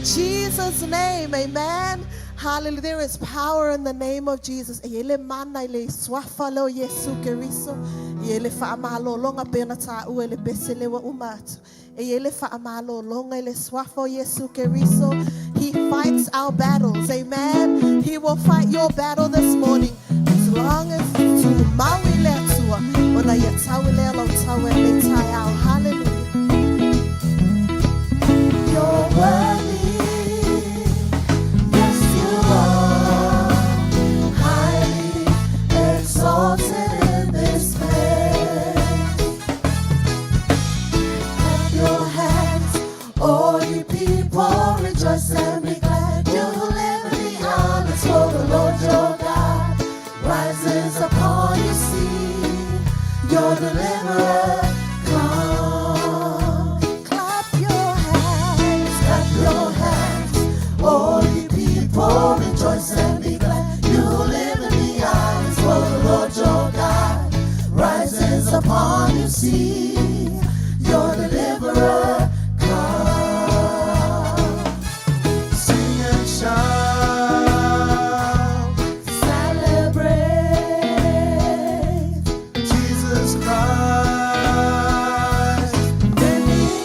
Jesus' name, amen. Hallelujah. There is power in the name of Jesus. E i ai le mana i le suafa lea o Iesu Keriso. E i ai le faamalologa pei ona taua i le pese lea ua uma atu. E i ai le faamalologa i le suafa o Iesu Keriso. He fights our battles. Amen. He will fight your battle this morning. As long as tumau i le Atua, ona ia tau lea lau taua i lenei taeao. Hallelujah. You're worthy. Yes, you are. Highly exalted in this place. Clap your hands, all you people, rejoice and be glad. You who live in the islands, for the Lord your God rises upon you. See your deliverer come. Clap your hands, all you people, rejoice and be glad. You who live in the islands, for the Lord your God rises upon you. See your deliverer come. Sing and shout. Celebrate. Jesus Christ. Bringing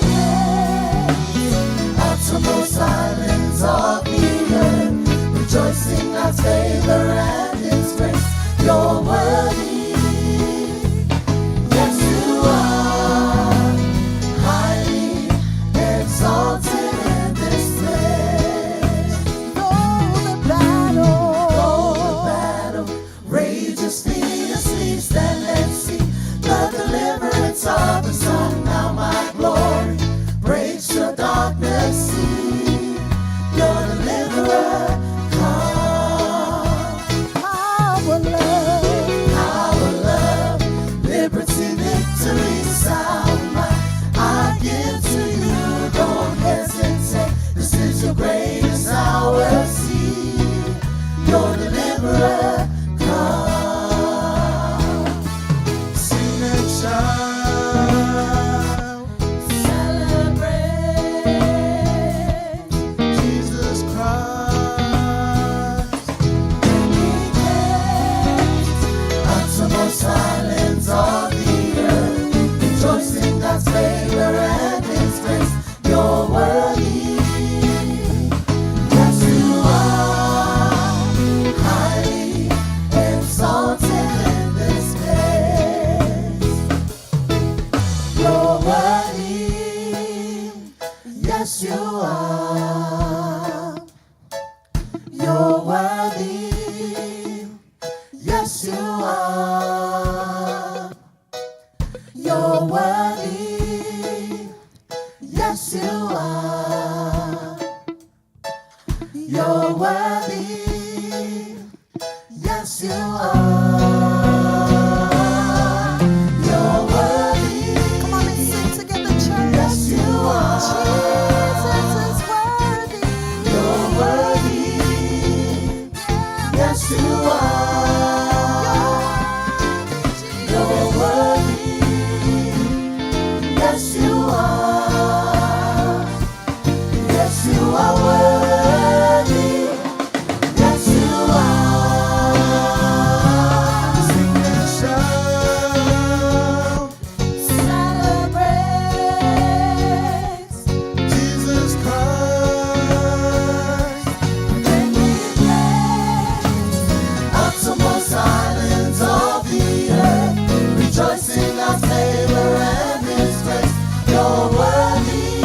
uttermost islands of the earth, rejoicing God's favor and His grace. You're worthy, yes you are, highly exalted in this place. Though the battle rages fiercely, stand and see the deliverance of the Son. Now my glory breaks your darkness. See your deliverer come. Power, love, liberty, victory, sound mind. I give to you. Don't hesitate. This is your greatest hour. See your deliverer come. Sing and shout. Celebrate. Jesus Christ. Uttermost islands of the earth, rejoicing God's favor and His grace. You're worthy, yes you are, highly exalted in this place. You're worthy, yes you are. You're worthy. Yes, you are. You're worthy. Yes, you are. You're worthy. Yes, you are. You're worthy. Come on and sing together, church. Yes, you are. Jesus is worthy. You're worthy. Yes, you are. You're worthy. Yes, you are. Yes, you are worthy. Yes, you are. Sing and shout. Celebrate. Jesus Christ. Bringing praise. Uttermost islands of the earth, rejoicing God's favor and His grace. You're worthy,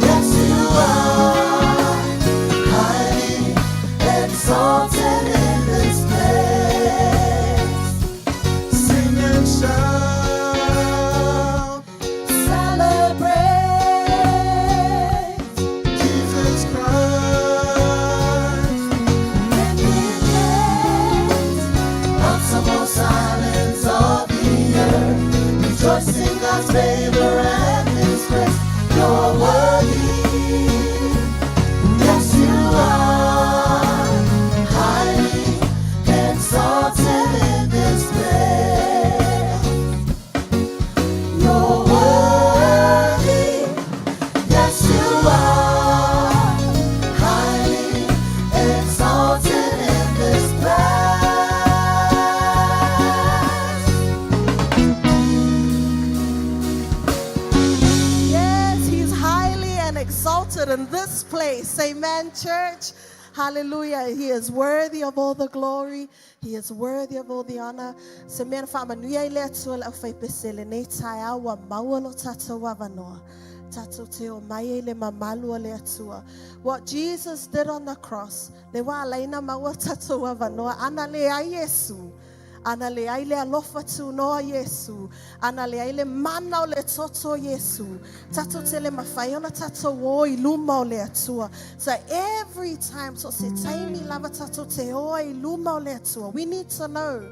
yes you are, highly exalted in this place. Sing and shout. Celebrate. Jesus Christ. Bringing praise. Uttermost islands of the earth, rejoicing God's favor and His grace. You're worthy, yes you are, highly exalted in this place. You're worthy, yes you are. exalted in this place. Amen, church. Hallelujah. He is worthy of all the glory. He is worthy of all the honor. Se mea na whaamanuia i le Atua le aufaipese lenei taeao ua maua lo tatou avanoa. Tatou te o mai e le mamalu o le Atua. What Jesus did on the cross, le wā laina maua tatou avanoa, ana le ai Iesu. Ana leai le alofa tunoa Iesu. Ana leai le mana o le toto Iesu. Tatou te le mawhai ona tatou o i luma o le Atua. So every time, so se taimi lava tatou te oa i luma o le Atua. We need to know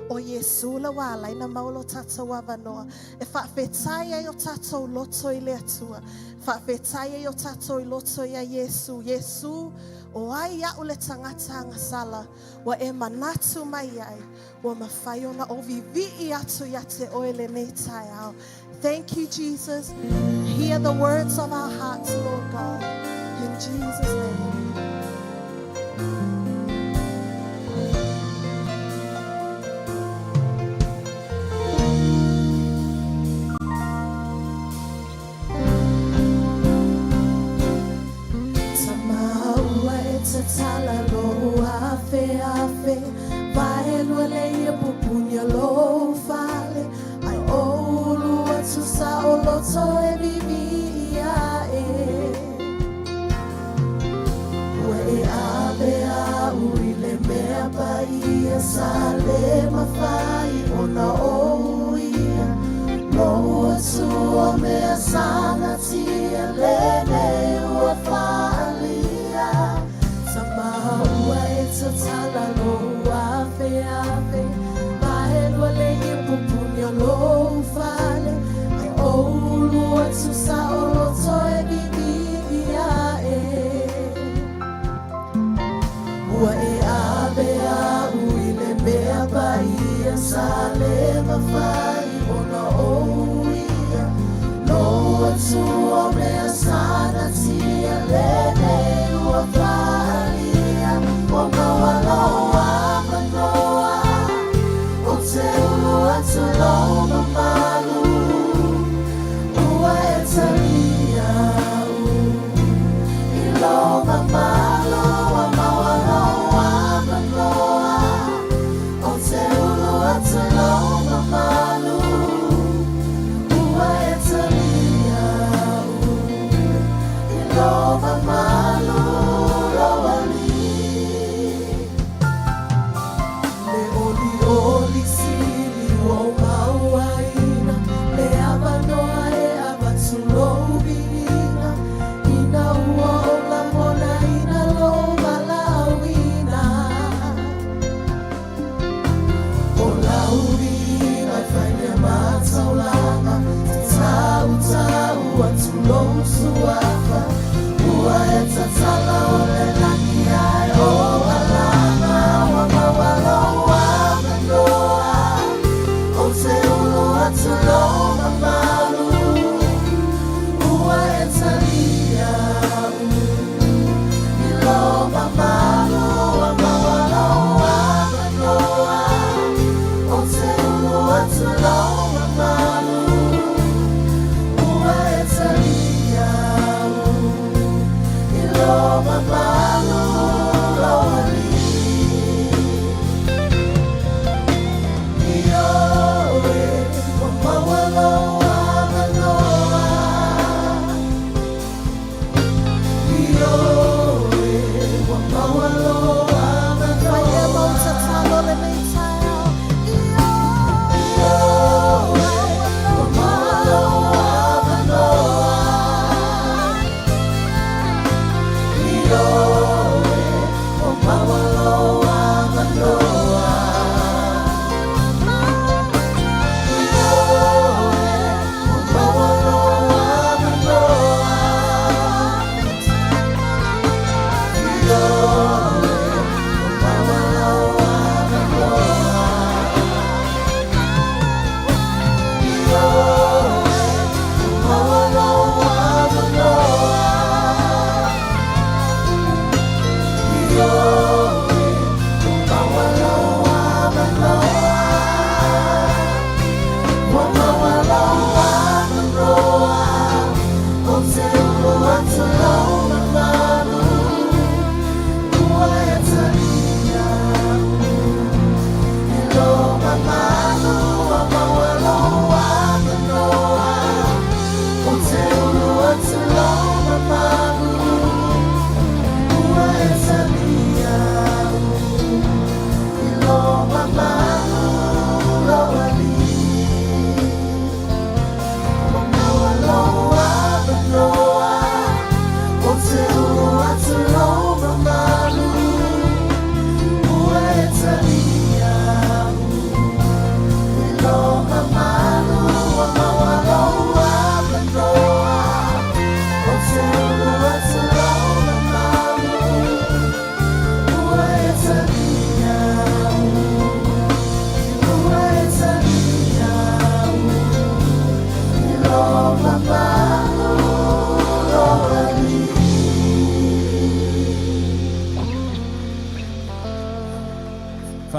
o Iesu la wā laina maulo tatou avanoa. E whaawhetai ai o tatou loto i le Atua. Whaawhetai ai o tatou i loto ia Iesu. Iesu, o ai au le tangata agasala. Ua e manatu mai ai. Ua mawhai ona o vivi'i atu ia te oe lenei taeao. Thank you, Jesus. Hear the words of our hearts, Lord God. In Jesus' name. Tamaua e tatala lou afe afe, vaelua le ia pupuni o lou fale, ai o ulu atu sa o loto e vivi ia e. Ua e ave au i le mea paia sa le mawhai ona o ia. Lou atua mea sagatia lenei ua whaalia. Tamaua e tatala lou afe afe, vaelua le ia pupuni o lou fale, ai o ulu atu sa o loto e vivi ia e. Ua e ave au i le mea paia sa le mawhai ona o ia. Lou atua mea sagatia lenei ua whaalia. Ua maua lou avanoa, o te ulu atu lou mamalu. Ua e talia au i lou mamalu, ua maua lou avanoa, o te ulu atu lou mamalu. Ua e talia au i lou mamalu, lou alii. Le oli oli sili ua o mauaina, le avanoa e avatu lou viiga, ina ua o lagonaina lou valaauina. O lau viiga e fai mea mataulaga, tatau tau atu lou suafa. Ua e tatala o le lagi ai o alaga, ua maua lou avanoa, o te ulu atu lou mamalu. Ua e talia au i lou mamalu, ua maua lou avanoa, o te ulu atu lou mamalu. Ua e talia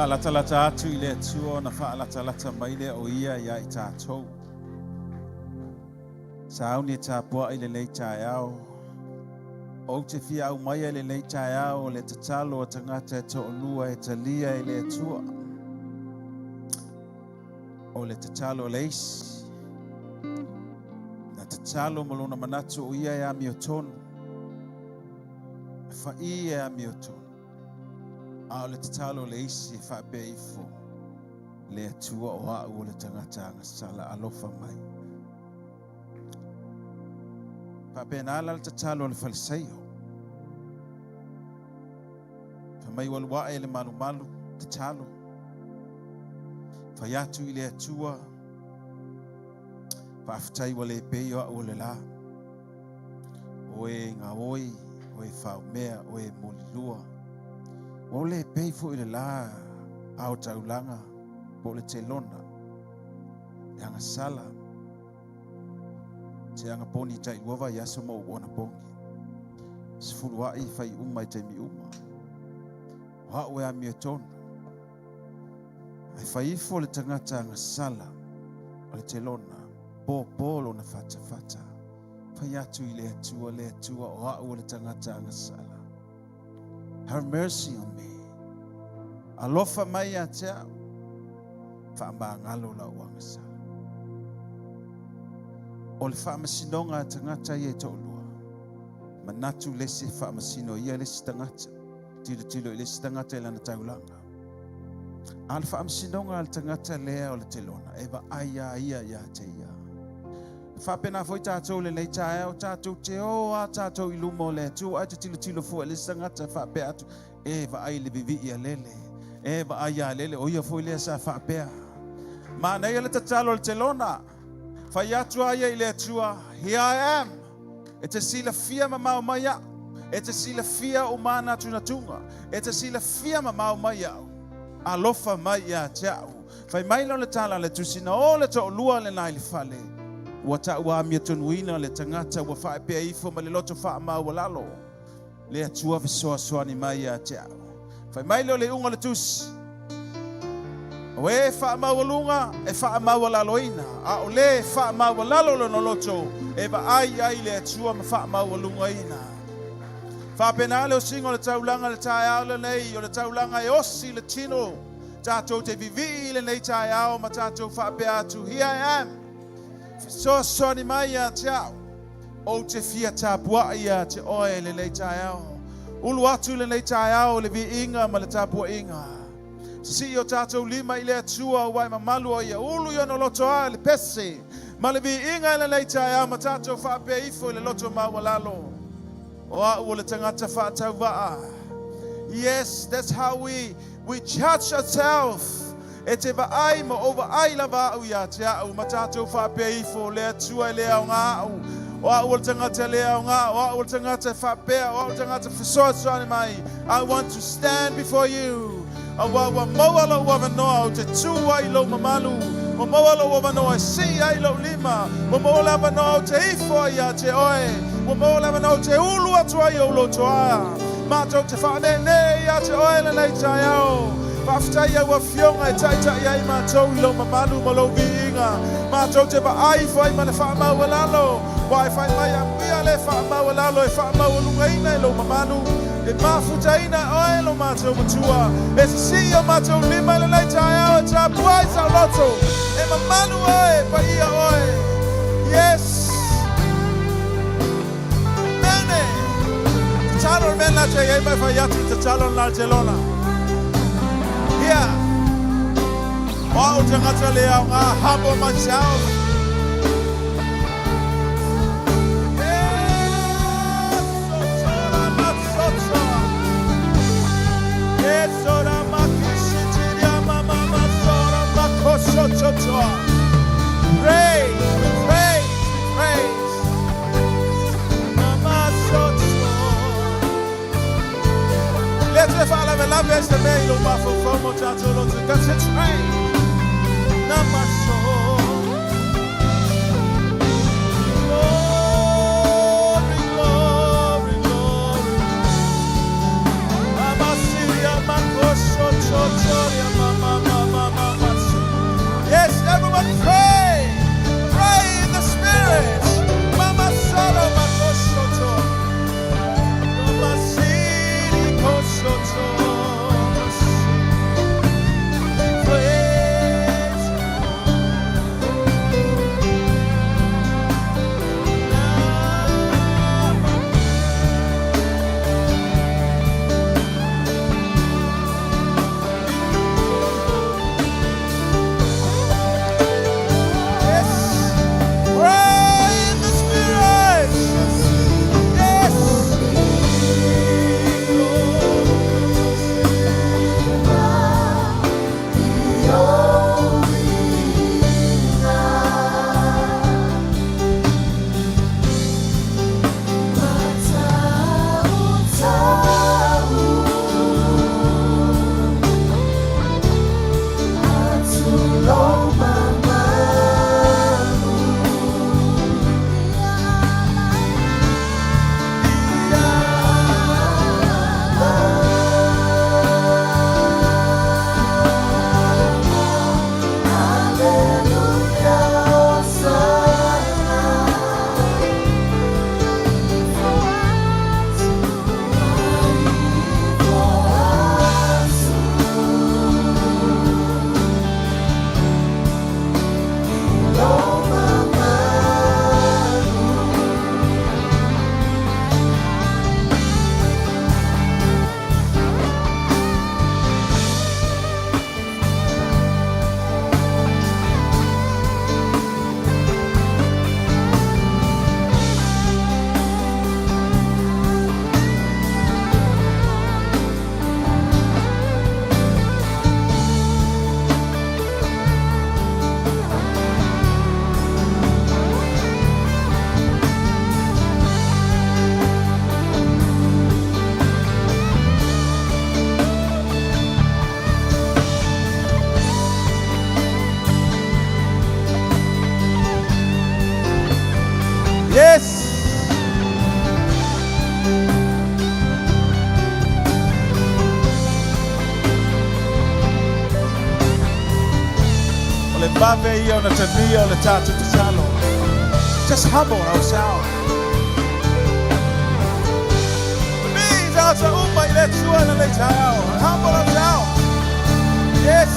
Faalatalata atu i le Atua ona faalatalata mai lea o Ia iā i tatou. Sauni e tapuai i lenei taeao. Ou te fia aumaia i lenei taeao le tatalo a tagata e toalua e talia e le Atua. O le tatalo a le isi, na tatalo ma lona manatu o ia e amiotonu, e fa'i e amiotonu. A o le tatalo a le isi e faapea ifo, Le Atua o au o le tagata agasala, alofa mai. Faapena la le tatalo a le Falisaio. Fai mai ua alu ae le malumalu, tatalo. Fai atu i le Atua, faafetai ua le pei o au o le la. O e gaoi, o e faumea, o e molilua. Ua ou le pei foi i le la ao taulaga po o le telona, le agasala, te agaponi tailua vaiaso ma ou anapogi. Sefuluai fai uma i taimi uma. O au e amiotonu. Ae fai ifo le tagata agasala o le telona, pōpō lona fatafata. Fai atu i le Atua, le Atua o au o le tagata agasala. Have mercy on me. Alofa mai ia te au. Faamagalo lau agasala. O le faamasinoga a tagata ia e toalua. Manatu le isi e faamasino ia le isi tagata. Tilotilo i le isi tagata i lana taulaga. A o le faamasinoga a le tagata lea o le telona, e vaai a ia ia te ia. E faapena foi tatou i lenei taeao, tatou te o a tatou i luma o le Atua, ae te tilotilo fua i le isi tagata faapea atu, e vaai i le vivii a lele, e vaai a lele, o ia foi lea sa faapea. Manaia le tatalo a le telona, fai atu a ia i le Atua, Here I am. E te silafia mamao mai au. E te silafia ou manatunatuga. E te silafia mamao mai au. Alofa mai ia te au. Fai mai lea o le tala a le Tusi, Na o le toalua lena i le fale, ua tauamiatonuina le tagata ua faapea ifo ma le loto faamaualalo, Le Atua fesoasoani mai ia te au. Fai mai lea o le iuga o le Tusi, O e faamaualuga e faamaualaloina, a o le faamaualalo lona loto e vaai ai i le Atua ma faamaualugaina. Faapena le osiga o le taulaga i le taeao lenei, o le taulaga e osi i le tino. Tatou te vivii i lenei taeao ma tatou faapea atu, Here I am, fesoasoani mai ia te au. Ou te fia tapuai ia te oe i lenei taeao. Ulu atu i lenei taeao i le viiga ma le tapuaiga. Sisii o tatou lima i le Atua aua e mamalu o Ia. Ulu i ona loto a le pese ma le viiga i lenei taeao ma tatou faapea ifo i le loto maualalo. O au o le tagata faatauvaa. Yes, that's how we judge ourselves. E te vaai ma ou vaai lava au ia te au ma tatou faapea ifo, le Atua e le aoga au. O au o le tagata le aoga, o au o le tagata e faapea, o au o le tagata fesoasoani mai. I want to stand before you. Aua ua maua lou avanoa ou te tū ai i lou mamalu. Ua maua lou avanoa e sii ai lou lima. Ua maua le avanoa ou te ifo ai ia te oe. Ua maua le avanoa ou te ulu atu ai i ou lotoa. Matou te faanēnē ia te oe lenei taeao. Faafetai i au Afioga e taitai ai matou i lou mamalu ma lou viiga. Matou te vaai ifo ai ma le faamaualalo, aua e fai mai amuia le faamaualalo e faamaualugaina i lou mamalu. E mafutaina e oe lo matou Matua. E sisii o matou lima i lenei taeao e tapuai saoloto. E mamalu oe, e paia oe. Yes. Mene. Tatalo le mea lena te i ai mai fai atu i tatalo lena le telona. Here. O au tagata le aoga, humble myself. Praise, we praise, we praise. Mama soto. Le te faalavelave ai se mea i lou mafaufau ma o tatou loto. Concentrate. Namaso. Glory, glory, glory. Amasiria makoso totoria. Yes. O le vave ia ona talia o le tātou tatalo. Just humble ourselves. Tātou uma i le Atua i lenei taeao. Humble ourselves. Yes.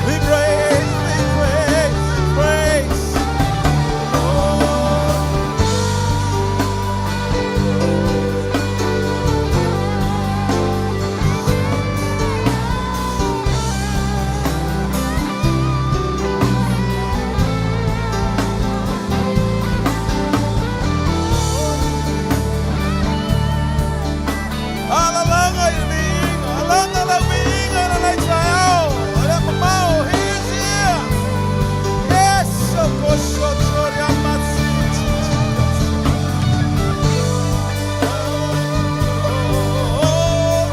We praise, we praise, we praise. Oh. Alalaga i le viiga, alaga lau viiga i lenei taeao. O le mamao, he is here. Yes, o koso tori amatsi. Oh,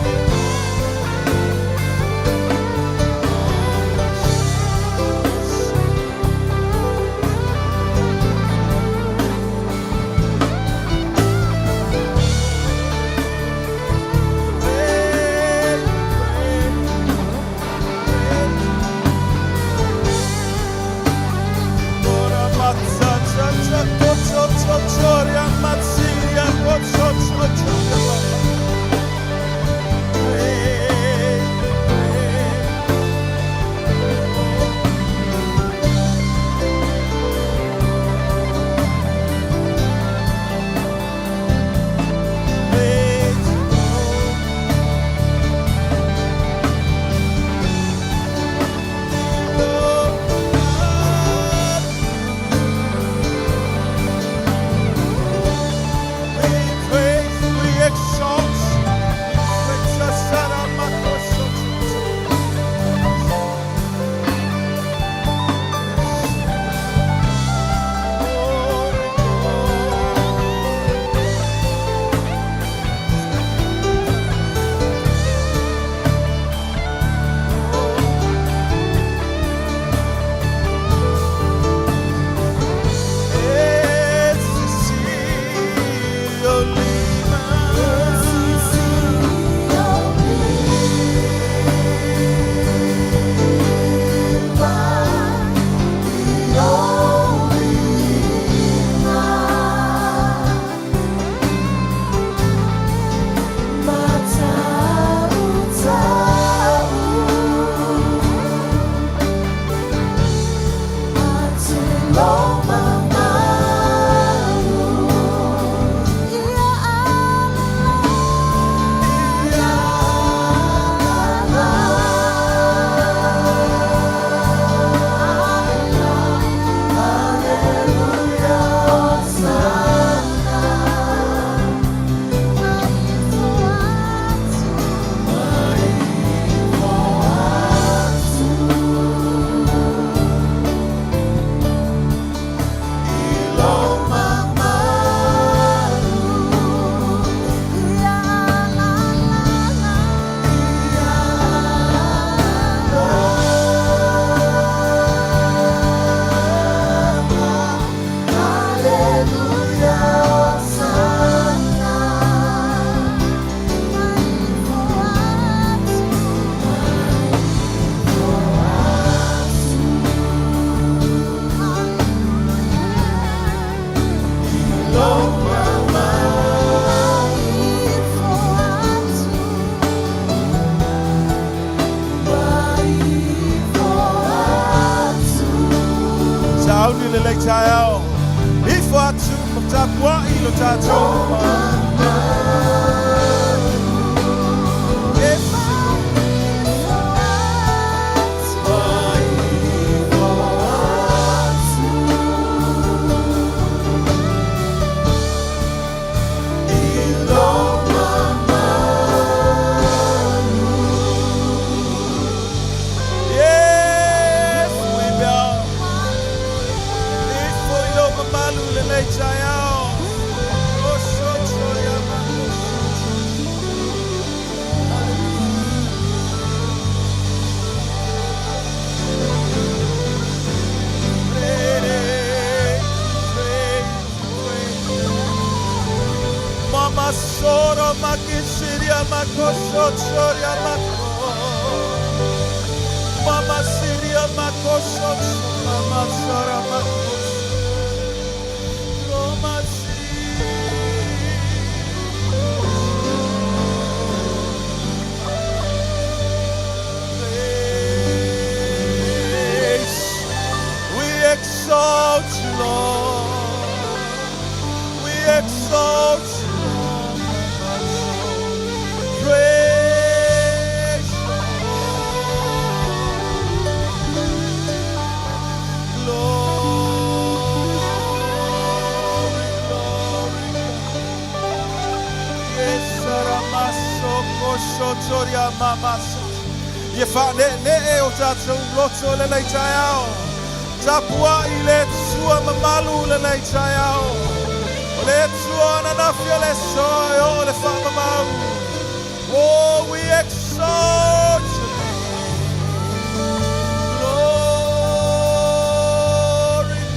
Praise, praise, Ora matsa cha cha ko cho cho cho ria matsi ria ko cho cho cho Praise, praise. Praise, Lord. We praise, we exalt, we praise Sauni le lenei taeao. Ifo atu ma tapuai lo tatou. Yes. Masoro makisiria makosotsoria mako. Mama siria makosotso mama sara makos. Roma Praise. We exalt you, Lord. We exalt you, Lord. Praise Lord. Glory, glory. Yes, Ramaso, Koshotoria, Mamaso. Ye wha ne ne e o tātou loto le nei tai ao. Tapua i le tua mamalu le nei tai ao. O le tua ananafi o le soe o le whaamamau. Oh, we exalt your name. Glory,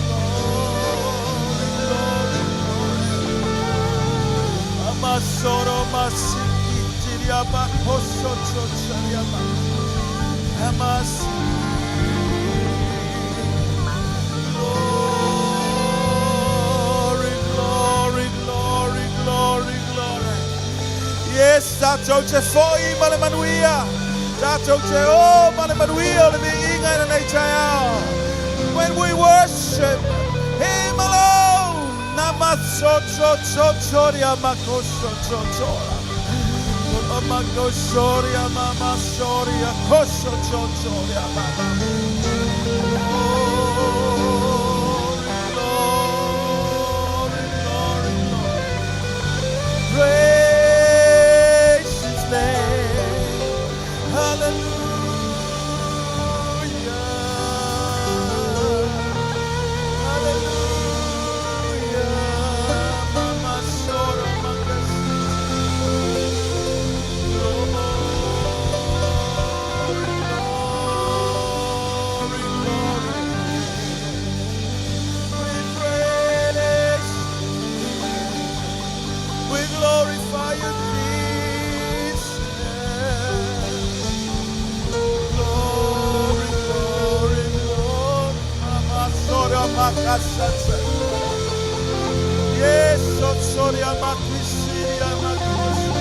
glory, glory, glory. Amasoro masiki tiriaba koso chochariaba. Amasi. Glory, glory, glory, glory, glory. Yes, tātou te whoi ma le manuia. Tātou te o ma le manuia o le miinga i nei tai ao. When we worship Him alone. Namaso cho cho choria makoso cho chora. Makosoria mama soria koso cho choria mama. Glory, glory, glory, glory. Praise His name. Hallelujah. Hallelujah. Mama Sora Makasi. Glory, glory, glory. We praise we glorify you, Jesus. Glory, glory, glory. Mama Sora Makasatsa. Yes, Soria Makisiria Makosa.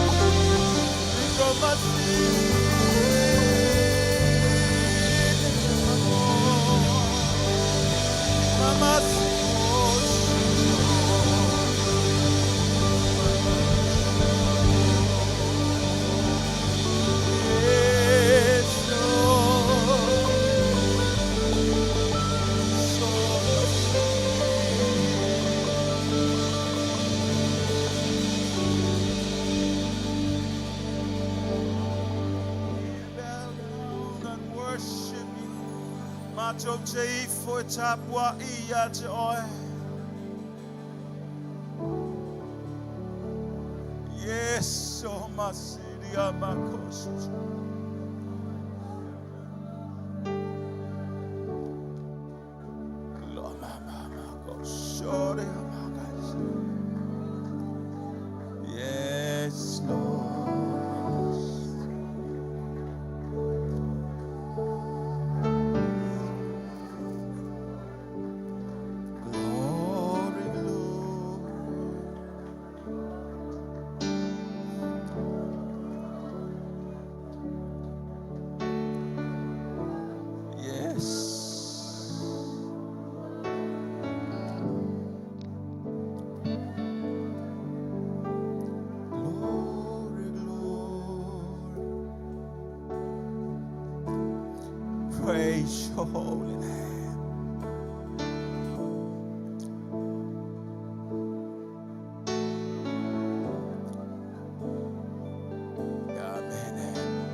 Mama Worship you. Mato te ifo e tapua ia te oe. Yes, o masiria makoso. Loma mama kosore makas. Yes, Lord. Glory, glory. Yes. Glory, glory. Praise your holy name. Amen.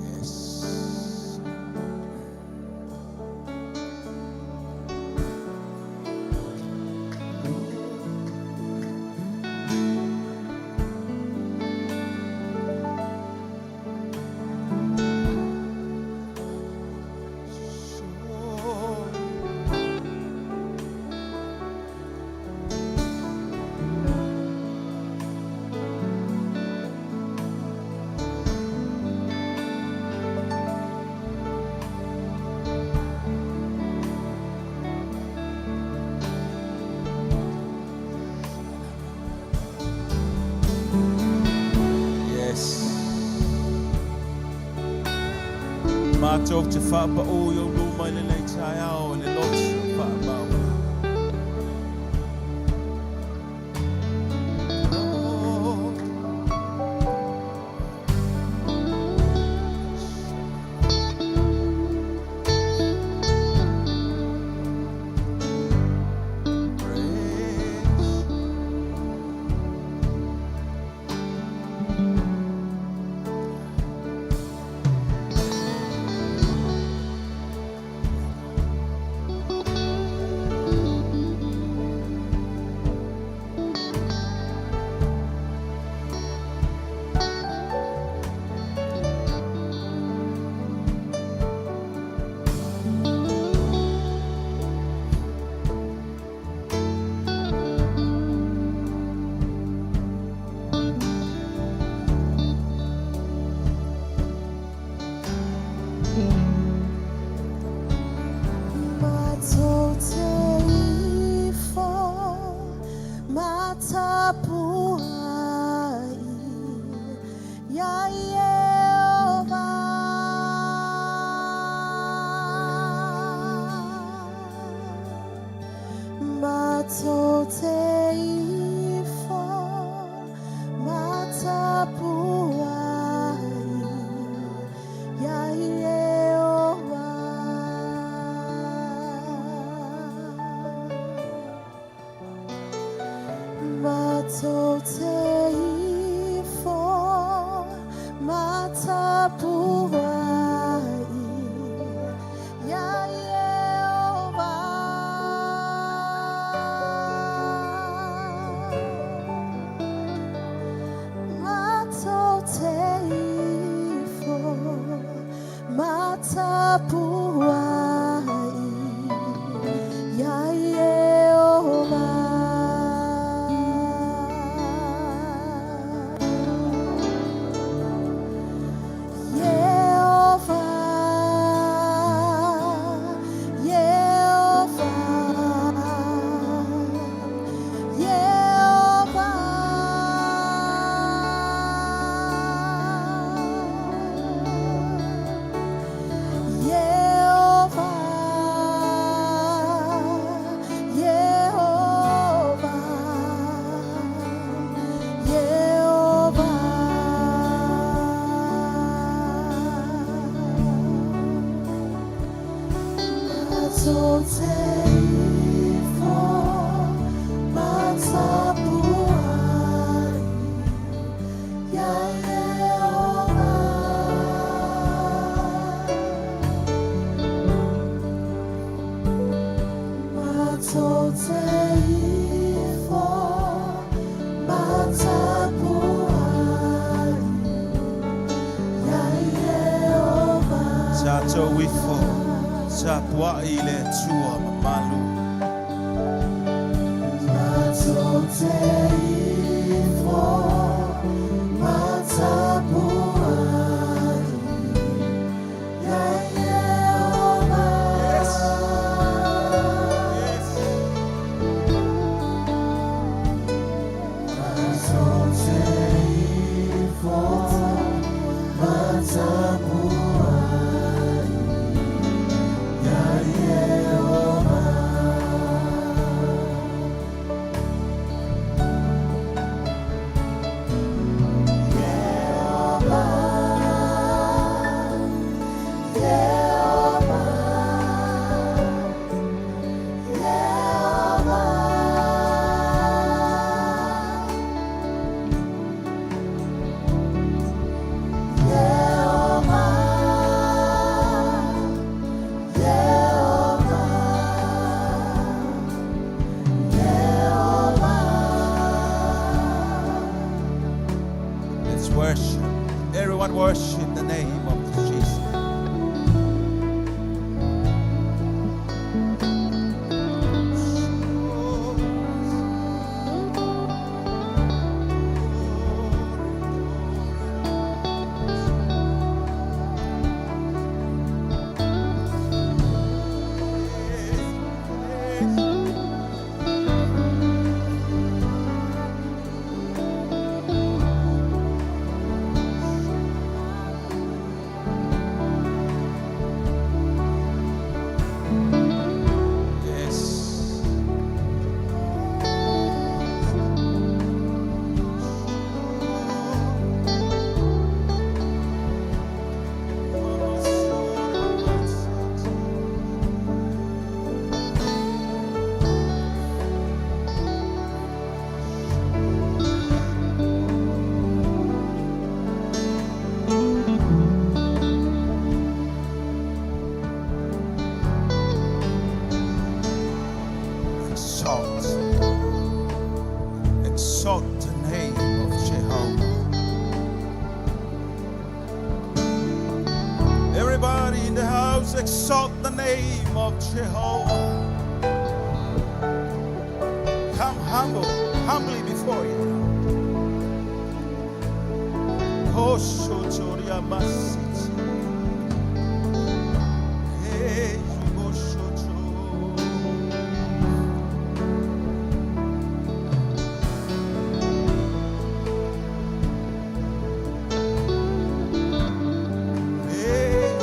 Yes. Matou te faapaū i ou luma i lenei taeao i le loto faamaualalo. Matou te ifo matapuai ia Ieova. Matou te ifo matapuai ia Ieova. Matou te ifo matapuai ia Ieova. Matou te ifo matapuai ia Ieova. Ieova, Ieova, Ieova. Ieova, Ieova, Ieova. Matou te ifo matapuai ia Ieova. Matou te ifo matapuai ia Ieova. Tatou ifo tapuai i le Atua mamalu. Matou te ifo matapuai ia Ieova. Yes. Yes. Matou te ifo matapuai ia Ieova. Ieova, Ieova, Ieova. Ieova, Ieova, Ieova. Let's worship. Everyone worship the name of Jesus. Exalt. Exalt the name of Jehovah. Everybody in the house, exalt the name of Jehovah. Come humble, humbly before you. Koshotoria masiti. Hey, Koshoto. Hey.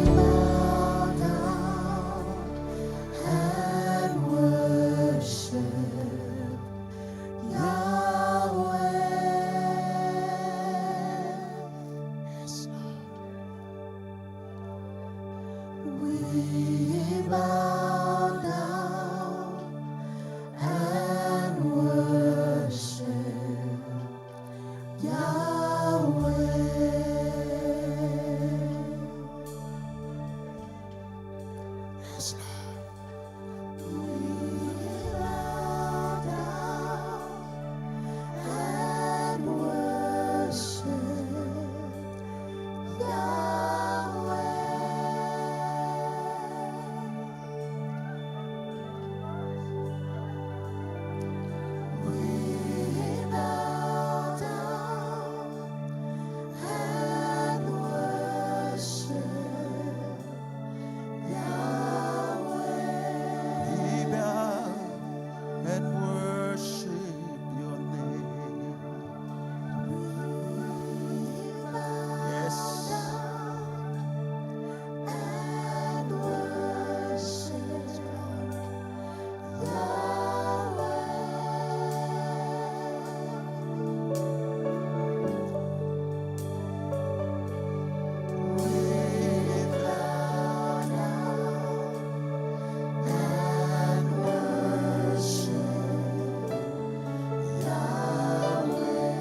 Bow down and worship Yahweh. Yes, We bow down and worship Yahweh. Yes, Lord. We bow down and worship Yahweh. We bow down and worship Yahweh. We bow and worship your name. Yes. And worship Yahweh. We Bow down and worship Yahweh.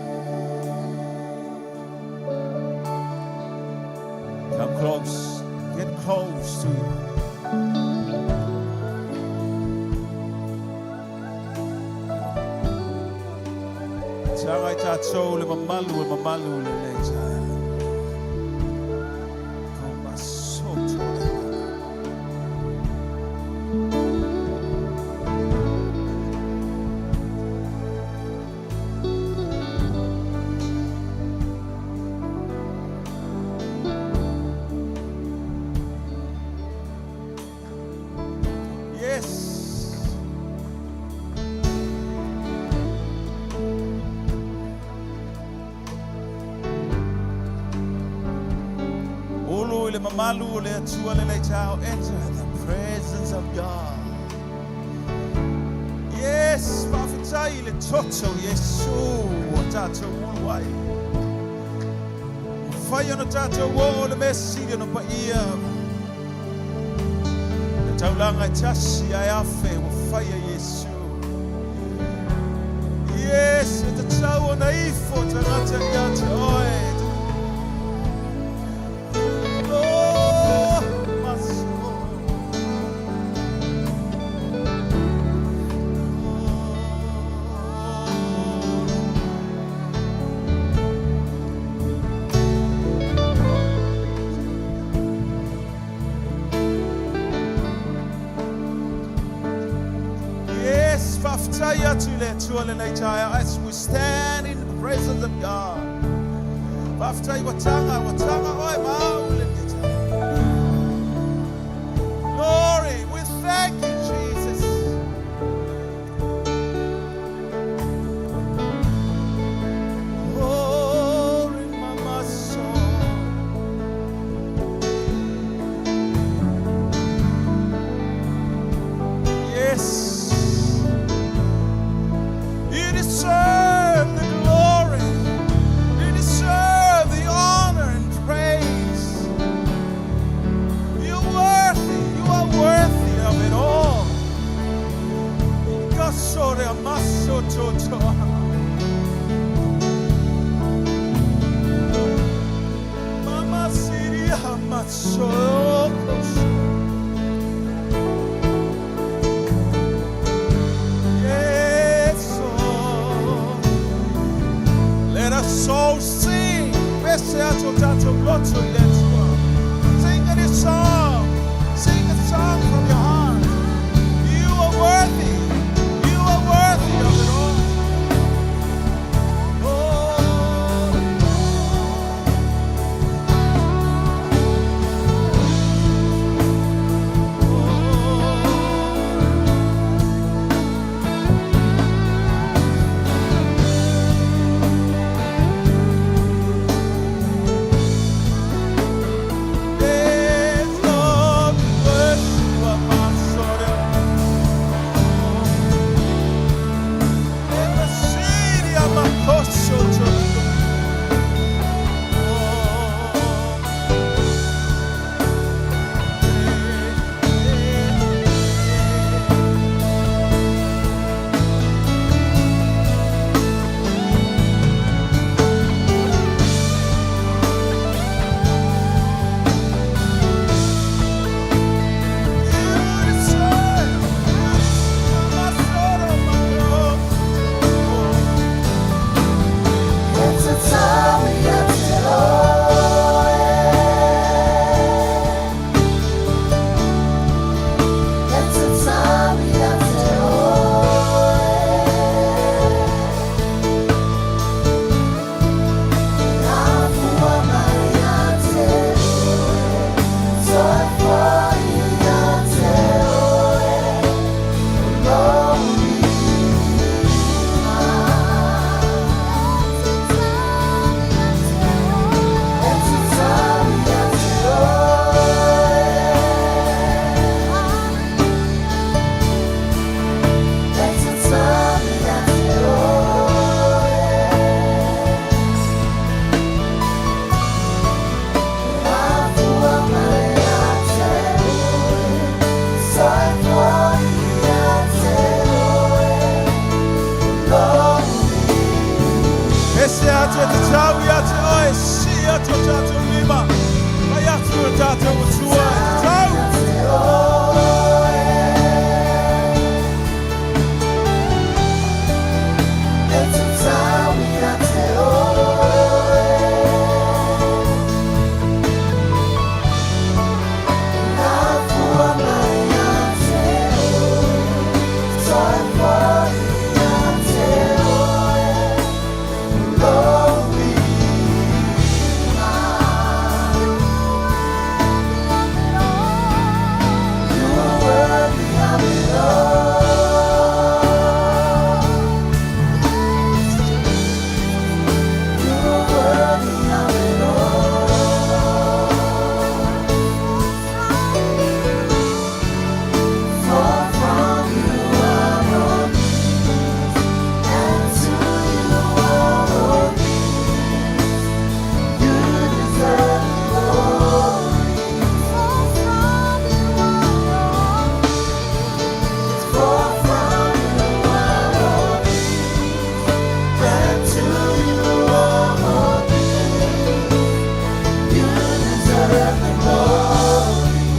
Come close. Get close to him. Taga i tātou le mamalu e mamalu le le tae. Ko masoto le mana. Yes. Ulu i le mamalu o le atua le lei tau. Enter the presence of God. Yes, faafetai i le toto Iesu o tātou ulu ai. Fai ona tātou o le mea sili ona paia. Le taulaga e tasi ae afe ua faia Iesu. Yes, e tatau ona ifo tagata ia te oe. Oh, my soul. Yes, faafetai atu le Atua lenei taeao as we stand in the presence of God. Faafetai watanga, watanga oe mau lenei taeao. Glory, we thank you, Jesus. Glory, mama soul. Yes. You deserve the glory. You deserve the honor and praise. Yes, oh. Let us soul sing. Pese atu tatou loto i le Atua. Sing a new song. Sing a song from your heart. You are worthy. You are worthy of it all. Oh. Yes, Lord, we worship you, my soul. It's a time yet to It's a time yet to Ese atu e te tau i atu oe, si atu o tātou lima. Mai atu o tātou atua e te tau. It's a time we got to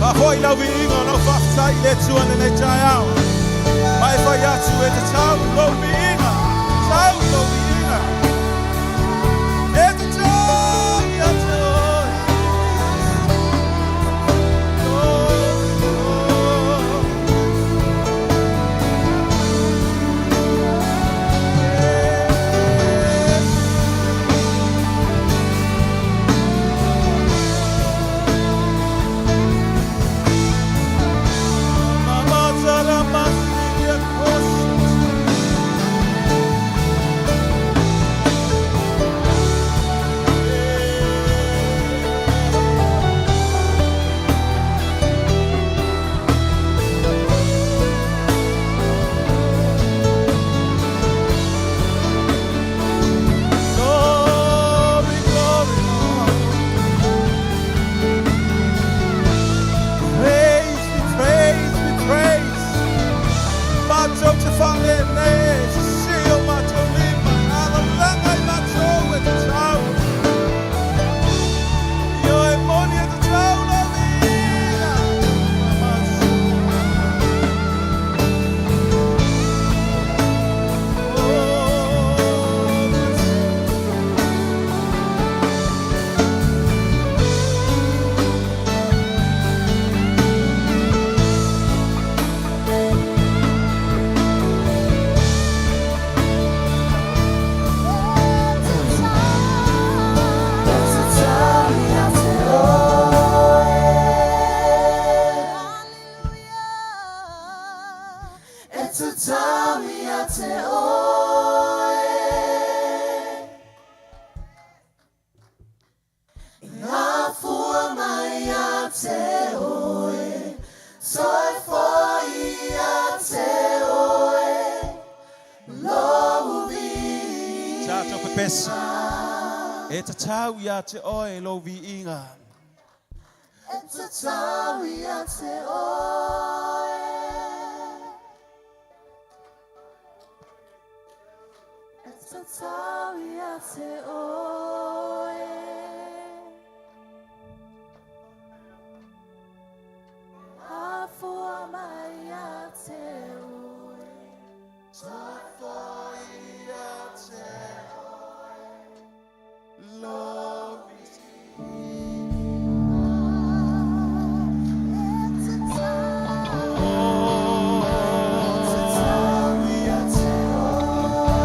Ka hoi lau viiga o lau whaftai le tua le nei tai au. Mai whai atu e te tau lau viiga. Tau lau viiga. E te tau i atu oe. Oh, oh. Yes. Mama tara masiria kosa. Afua mai ia te oe, Toe foi ia te oe, Lou viiga. Tātou pepesi. E tatau ia te oe lou viiga. E tatau ia te oe. E tatau ia te oe. Afua mai ia te oe. Toe foi ia te oe lou E tatau, e tatau ia te oe.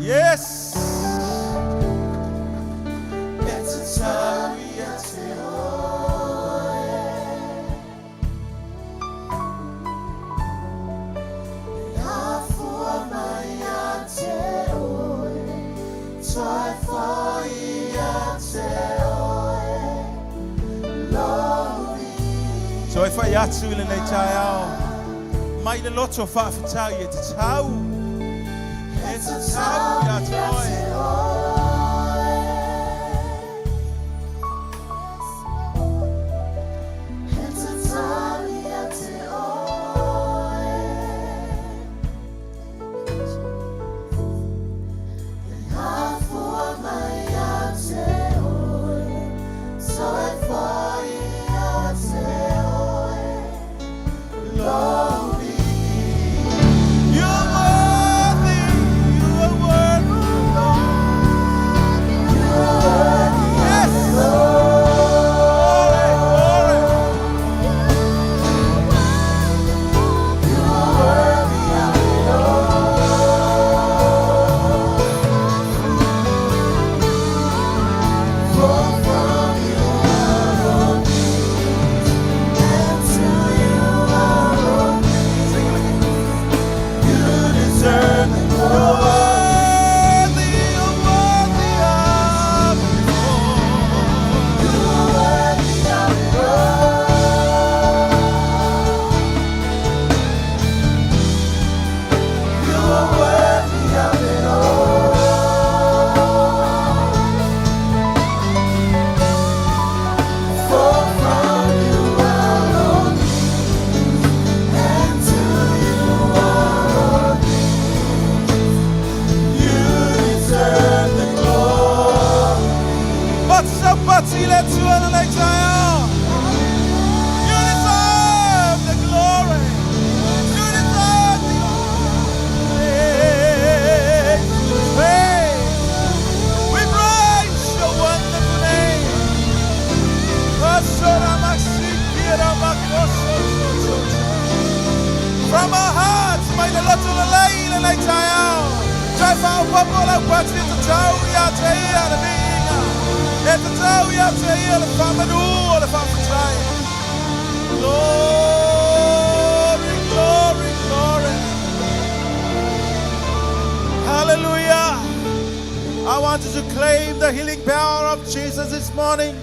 Yes! E tatau ia te oe. Afua mai ia te oe, Toe foi ia te oe, Lou Toe fai atu i lenei taeao. Mai le loto faafetai e tatau. E tatau ia te oe. Oe. E tatau ia te oe. Afua mai ia te oe, Toe foi ia te oe, Lou You're worthy, you are worthy. Yes! Glory, glory. You are worthy of it all. For from you are all things, and to you are all things. You deserve the glory. You're worthy of it all. You are worthy of it all. You are worthy of it all. For from you are all things, and to you are all things. You deserve the glory. Pati le Atua lenei taeao. You deserve the glory. You deserve the praise. We praise your wonderful name. From our hearts, mai le loto lelei lenei taeao. Toe faaopoopo lau pati e tatau ia te ia le viiga. E tatau ia te ia le faamanu o le faafetai. Glory, glory, glory. Hallelujah. I want you to claim the healing power of Jesus this morning.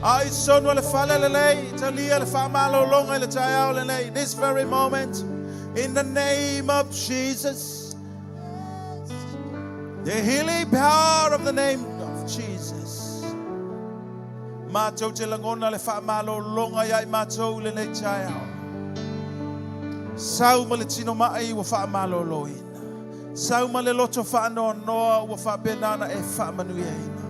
Ai sono le fale lelei, talia le faamalologa i le taeao lenei. This very moment, in the name of Jesus. The healing power of the name of Jesus. Matou te lagona le faamalologa ia i matou lenei taeao. Sau ma le tino mai ua faamaloloina. Sau ma le loto faanoanoa ua faapenana e faamanuiaina.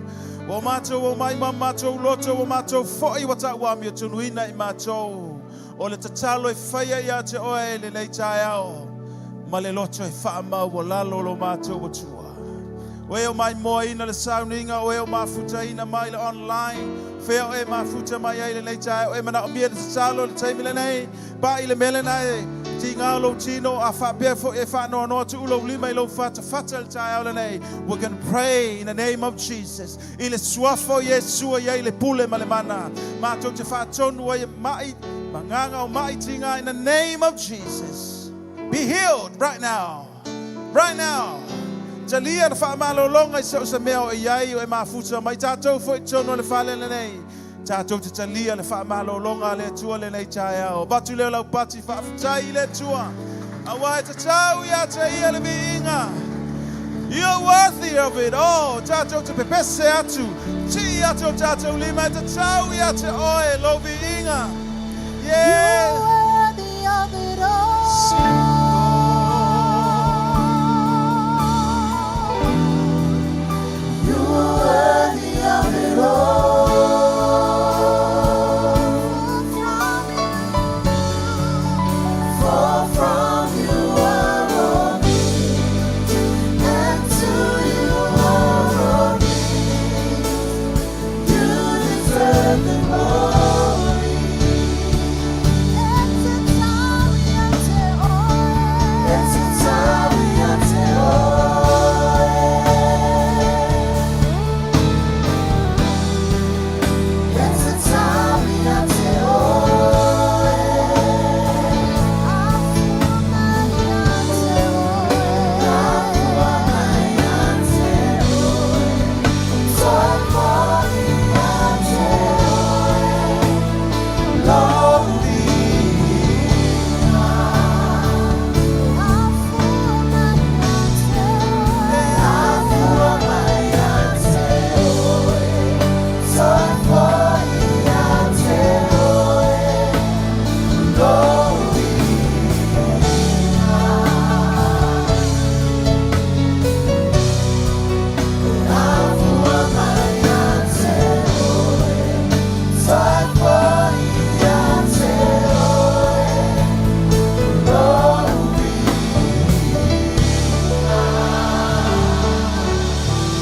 Ua matou o mai ma matou loto, ua matou foi ua tauamiotonuina i matou. O le tatalo e faia ia te oe lenei taeao. Ma le loto e faamaualalo lo matou Atua. O e o mai moaina le sauniga, o e o mafutaina mai le online. Fea o e mafuta mai ai lenei taeao, o e manaomia le tatalo le taimi lenei. Pa i le mele na e ti ngā lou tino a whaapea fo e whaanoa noa tu ulo lima i lou fata fata le taeao lenei. We're going to pray in the name of Jesus. I le suafa o Iesua ia i le pule ma le mana. Mātou te whaatonu ai mai, manganga o mai tinga in the name of Jesus. Be healed right now. Right now. Talia le faamalologa i so o se mea o e i ai o e mafuta mai tatou foi i totonu o le fale lenei. Tatou te talia le faamalologa a le Atua lenei taeao. Avatu lea o lau pati faafetai i le Atua, aua e tatau ia te ia le viiga. You're worthy of it all. Tatou te pepese atu, tii atu o tatou lima e tatau ia te oe lou viiga. Yeah. You're worthy of it all. You're worthy of it all. For from you are all things, and to you are all things. You deserve the glory.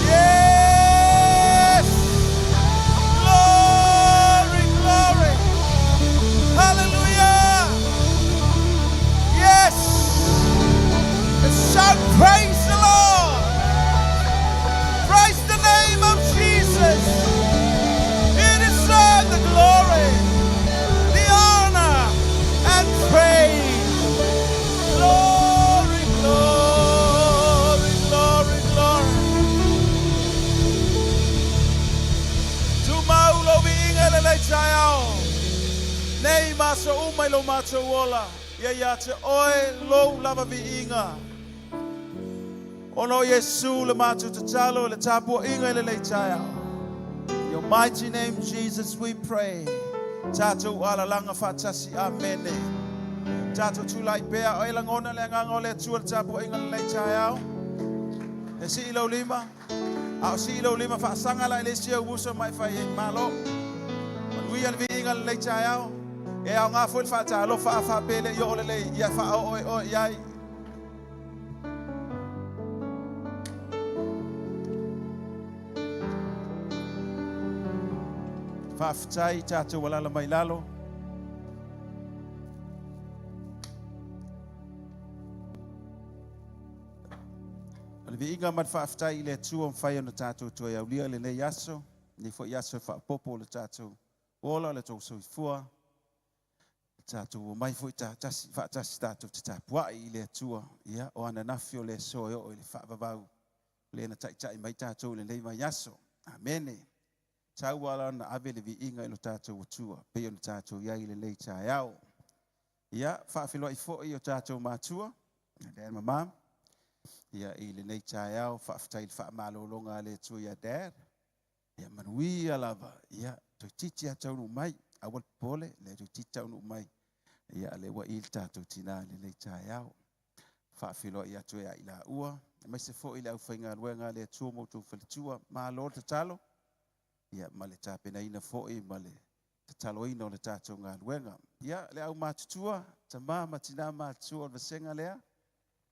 Yes! Glory, glory. Hallelujah. Yes. Let's shout, praise the Lord. Praise the name of Jesus. He deserves the glory, the honor, and praise. Glory, glory, glory, glory. Tumau lou viiga i lenei taeao. Nei ma aso uma i lo matou ola, ia ia te oe lou lava viiga. Ona o Iesu le matou tatalo i le tapuaiga i lenei taeao. In your mighty name Jesus we pray. Tatou alalaga faatasi. Amene. Tatou tulai pea. O e lagona le agaga o le Atua i le tapuaiga i lenei taeao. E sii lou lima. A o sii lou lima faasaga la i le isi au uso ma e fai ai, Malo. Manuia le viiga i lenei taeao. E aoga foi le faatalofa a faapea e le i oo lelei ia faaoo e oe i ai. Faafetai tatou alala mai lalo. O le viiga ma le faafetai i le Atua ua mafai ona tatou toe aulia lenei aso, lenei foi aso e faaopoopo le tatou ola, le tou soifua, le tatou omai foi tasi, faatasi tatou te tapuai i le Atua. Ia, o ananafi o le aso e oo i le faavavau, lea na taitai mai tatou i lenei vaiaso. Amene. Tau ala ona ave le viiga i lo tatou Atua, pei ona tatou i ai i lenei taeao. Ia, faafeiloai foi o tatou matua, Dad ma Mom. Ia, i lenei taeao, faafetai i le faamalologa a le Atua ia Dad. Ia, manuia lava. Ia, toeitiiti lava taunuu mai. Aua le popole, lea toeitiiti taunuu mai. Ia, lea ua i le tatou tina i lenei taeao. Faafeiloai atu ia i laua, aemaise foi le aufaigaluega a le Atua ma outou faletua. Malo le tatalo, ia, ma le tapenaina foi ma le tataloina o le tatou galuega. Ia, le au matutua, tama ma tina matutua o le vasega lea,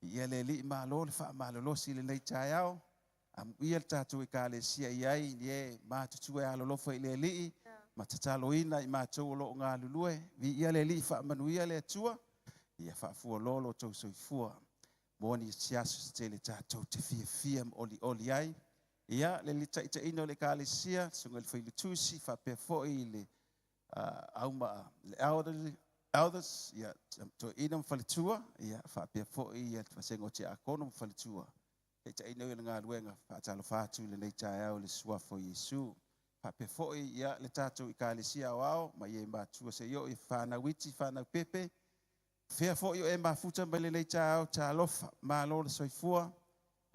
ia le Alii malo le faamalolosi i lenei taeao. Amuia le tatou Ekalesia i ai i e matutua e alolofa i le Alii ma tataloina i matou o lo o galulue. Viia le Alii, faamanuia le Atua, ia faafualoa lo outou soifua. Mo ni se aso se tele tatou te fiafia ma olioli ai. Ia, le taitaiina o le Ekalesia, susuga i le Failautusi, faapea foi i le au ma le elders, ia, toeaina ma faletua, ia, faapea foi ia le vasega o tiakono ma faletua. Taitaiina o le galuega, faatalofa atu i lenei taeao i le suafa o Iesu. Faapea foi ia le tatou Ekalesia Aoao mai e matua seia oo i fanau iti, fanau pepe. Fea foi o e mafuta mai lenei taeao, talofa, malo le soifua.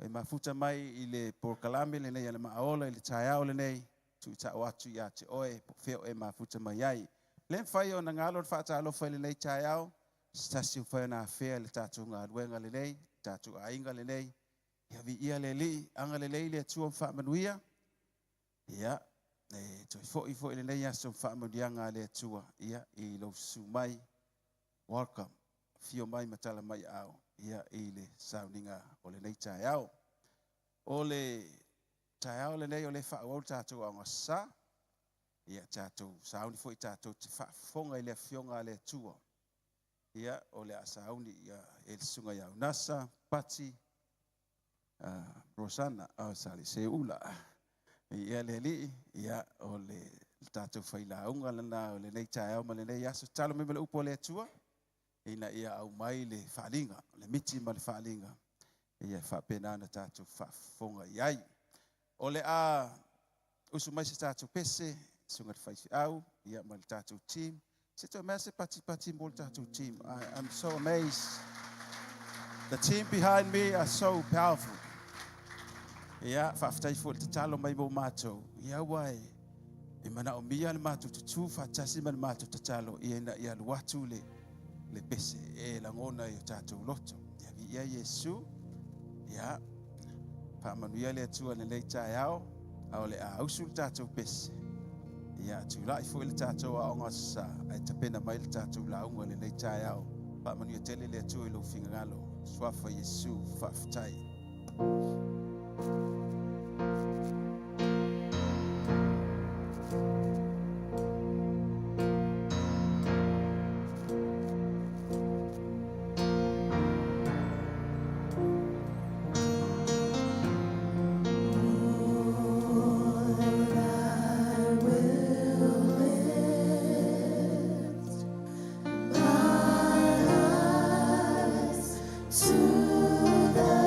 E mafuta mai i le polokalame lenei a le Maaola i le taeao lenei, tuitao atu ia te oe, po o fea o e mafuta mai ai. Le mafai ona galo le faatalofa i lenei taeao, se tasi ua mafai ona afea le tatou galuega lenei, tatou aiga lenei. Ia viia le Alii, agalelei le Atua ma faamanuia. Ia, e toe foi foi lenei aso ma faamanuiaga a le Atua, ia, i lou susu mai. Welcome. Afio mai ma tala mai aao, ia, i le sauniga o lenei taeao. O le taeao lenei o le faaauau le tatou Aoga Sa. Ia, tatou sauni foi tatou te faafofoga i le afioga a le Atua. Ia, o le a sauni ia e le susuga ia Unasa, Pati, Rosana, oh, sali, Seula. Ia le Alii, ia, o le tatou failauga lena o lenei taeao ma lenei aso. Tatalo mai ma le upu a le Atua, ina ia aumai le faaaliga, le miti ma le faaaliga, ia faapena ona tatou faafofoga i ai. O le a usu mai se tatou pese, susuga i le faifeau, ia ma le tatou team. Se toe mea se patipati mo le tatou team. I am so amazed. The team behind me are so powerful. Ia, faafetai foi i le tatalo mai mo matou. Ia ua e, e manaomia le matou tutū faatasi ma le matou tatalo ia ina ia alu atu le, le pese e lagona i o tatou loto. Ia viia Iesu. Ia, faamanuia le Atua i lenei taeao, a o le a usu le tatou pese. Ia, tulai foi le tatou Aoga Sa, ae tapena mai le tatou lauga i lenei taeao. Faamanuia tele le Atua i lou finagalo. Suafa Iesu, faafetai. To the hills.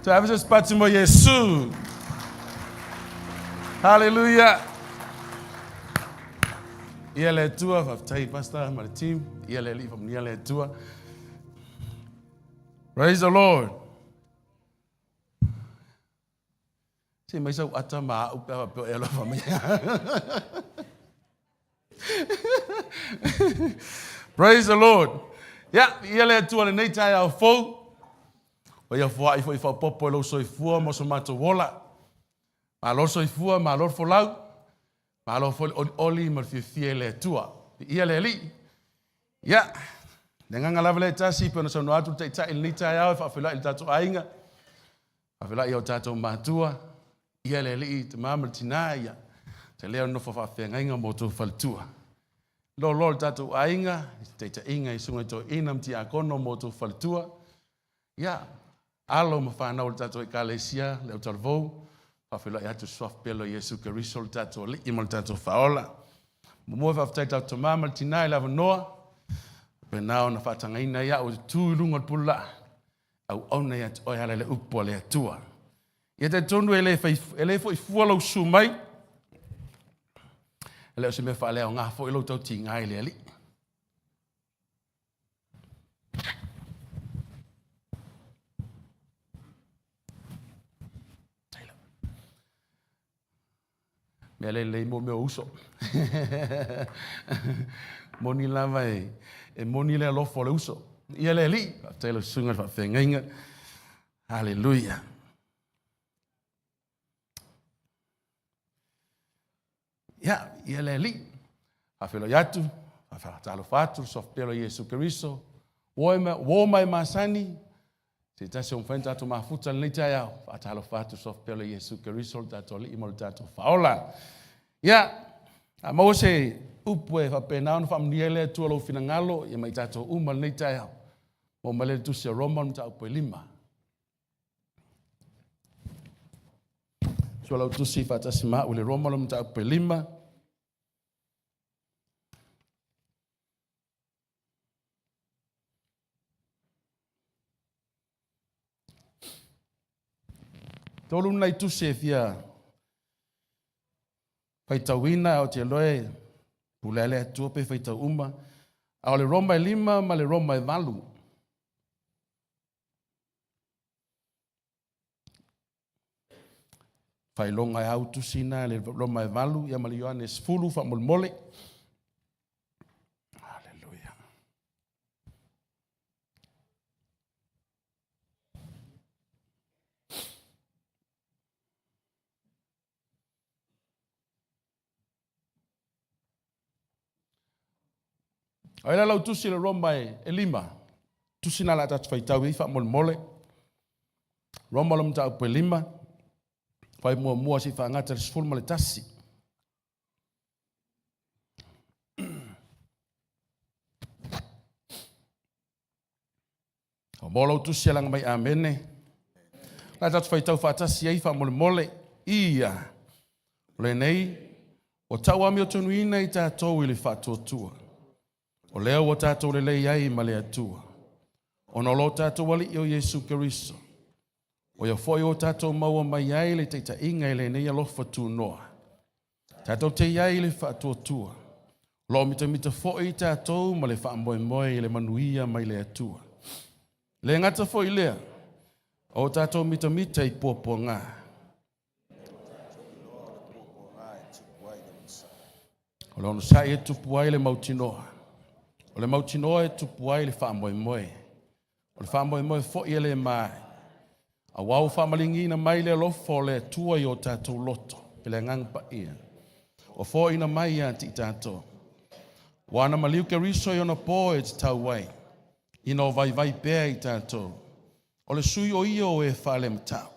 Toe ave se pati mo Iesu. Hallelujah. Ia le Atua, faafetai Pastor ma le team. Ia le Alii faamanuia le Atua. Praise the Lord. Se mai sau ata ma au pe faapea e alofa mai. Praise the Lord. Ia, ia le Atua lenei taeao fou. O ia foai foi faaopoopo i lou soifua ma so matou ola. Malo le soifua, malo le folau, malo foi le olioli ma le fiafia i le Atua. Viia le Alii. Ia, le agaga lava lea e tasi, pei ona saunoa atu le Taitai i lenei taeao e faafeiloai i le tatou aiga, faafeiloai i o tatou matua, ia le Alii, tama ma le tina, ia, te lea o le nofo faafeagaiga ma outou faletua. Loaloa le tatou aiga, i taitaiga i susuga i toeaiina ma tiakono ma outou faletua, Ia, alo ma fanau o le tatou Ekalesia, le au talavou, faafeiloai atu i le Suafa pele o Iesu Keriso, le tatou Alii ma le tatou Faaola. Muamua e faafetai i tatou tama ma le tina i le avanoa, faapena ona faatagaina ai au e tu i luga o le pululaa, auauna ia te oe e ala i le upu a le Atua. Ia talitonu e le, fai, e le foi fua lou susu mai, e le o se mea faaleaoga foi lou tautiga i le Alii. Mea le lelei mo mea o uso. Moni lava e, e moni le alofa o le uso. Ia le Alii, faafetai lau susuga i le faafeagaiga. Haleluia. Ia, ia le Alii, faafeiloai atu, faatalofa atu, le Suafa pele o Iesu Keriso, uo mai masani, se tasi o mafai ona tatou mafuta lenei taeao, faatalofa atu, le Suafa pele o Iesu Keriso, le tatou Alii ma le tatou Faaola. Ia, a maua se upu e faapena ona faamanuia ai le Atua lou finagalo, ia ma i tatou uma lenei taeao. Maua mai lea i le tusi a Roma, o le mataupu e 5. Sua lau tusi faatasi ma au i le Roma le mataupu e 5. Tolu nai tusi e fia faitauina o te iloa e pule le Atua pe faitau uma. A o le Roma e 5 ma le Roma e 8. Failoga e au tusi na le Roma e 8 ia ma le Ioane 10 faamolemole. Haleluia. Ai la lau tusi le Roma e 5. Tusi na la tatou faitau ai faamolemole. Roma lo mataupu e 5. Fai muamua si faagata le 11. O mo lau tusi alaga mai amene. La tatou faitau faatasi ai faamolemole. Ia, o lenei, ua tau amiotonuina i tatou i le faatuatua. O lea ua tatou lelei ai ma le Atua. Ona o lo tatou Alii o Iesu Keriso. O ia foi ua tatou maua mai ai le taitaiga i lenei alofa tunoa. Tatou te i ai i le faatuatua. O lo o mitamita foi i tatou ma le faamoemoe i le manuia mai le Atua. Le gata foi lea, o tatou mitamita i puapuaga. O le onosai e tupu ai le mautinoa. O le mautinoa e tupu ai le faamoemoe. O le faamoemoe foi e le mae. Aua ua faamaligiina mai le alofa o le Atua i o tatou loto i le Agaga Paia, ua foaina mai ia te i tatou. Ua na maliu Keriso i ona po e tatau ai, ina o vaivai pea i tatou. O le sui o ia o e faalematau.